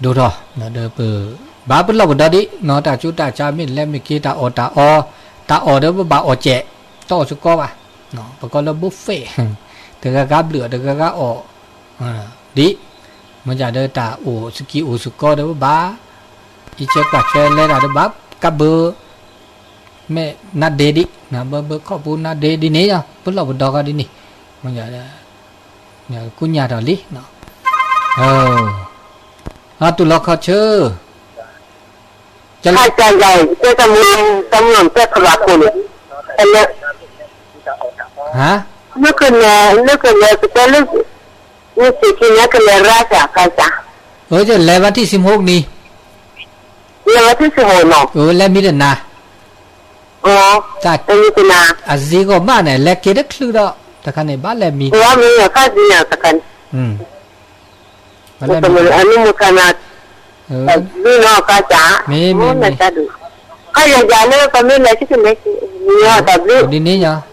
ဒိၣ်ထီၣ်, ဒီးပ ဘၣ်ပလီၢ်ပဒီဒံးနီၤ, တၢ်ကၠိတၢ်ဆါမ့ၢ်လဲၤမ့ၢ်က့ၤ တၢ်အီၣ်တၢ်အီ, တၢ်အီၣ်ဒီးပဘၣ်အီၣ်စဲး, တအီၣ်စ့ၢ်ကီးဘၣ်, ပကိးလၢ buffet, တဂၤဂၤဘျုး တဂၤဂၤအီၣ်, ဒ် မ့ၢ်ဒ်ဒီးတၢ်အိၣ်စကံၤအိၣ်စ့ၢ်ကီးဒီးပဘၣ် အံးဆၢကွၢ်ဆၢလဲၤတၢ်ဒီးဘၣ်ကဘၢ မ့ၢ်နါဒ့ဒံး, ဘၢဘၢခီၣ်ပူၤနါဒ့ဒ်န့ၣ်, ပလီၢ်ပဒီကီးဒ်န့ၣ်, မ့ၢ်ဒ် ကူညါထီၣ်လံ, အတုၤလီၤခီဆၢ, ကၠီလၢ တၢ်မူ တၢ်မူ တၢ်ဖဘၣ်ခိၣ်န့ၣ်, ဟါ, လၢကလဲၤ လၢကလဲၤ ကတဲလၢ မ့ၢ်စ့ၢ်ကီးန့ၣ် ကလဲၤရါစၢ်ကါစၢ်, အၢ လဲၤဝဲထံၣ်စံမူကနံၤ, လဲၤဝဲထံၣ်စံမူနီၤ, အၢ လဲၤမံတနၤ တၢ် တမံၤတနၤ အစ့ၢ်ကီးဘၣ်န့ၣ် လဲၤက့ၤတချုးဒီး တခါန့ၣ် ဘၣ်လဲၤမံ ဝဲမံအခါစံၢ်န့ၣ် တခါန့ၣ် အနုမူထနၤ တၢ်ဘျုးနီၤ ကါစၢ် မ့ၢ် မ့ၢ် မ့ၢ် ကါယၤယၤလၢပမ့ၢ်လဲၤ ကလဲၤ မံတၢ်ဘျုး ဒ်န့ၣ်ညါ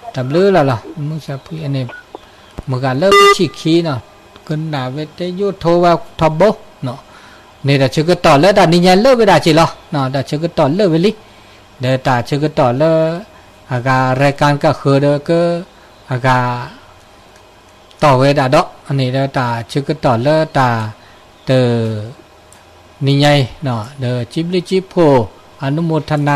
တၢ်ဘျုးလီၤလီၤ မုၢ်စၢဖှံအန့ၣ် မုၢ်ဂၤလၢပဆံၣ်ခံနီၤ ကနၣ်ဝဲတဲယိၣ်ထိဝဲထီဘိနီၤ န့ၣ်တၢ်ဆၢကတီၢ်လၢတၢ်နံၤညါလၢာ်ဝဲဒၣ်က့ၤလီၤ တၢ်ဆၢကတီၢ်လၢာ်ဝဲလံ ဒီးတၢ်ဆၢကတီၢ်လၢ အဂၤရဲၣ်ကၣ်ကဃၢၤဒီးက အဂၤ တီၢ်ဝဲဒၣ်ဒီး အန့ၣ်ဒီးတၢ်ဆၢကတီၢ်လၢတၢ် တ နံၤညါအံၤ ဒီးစံးဘျုးစံးဖှိၣ် အနုမူထနၤ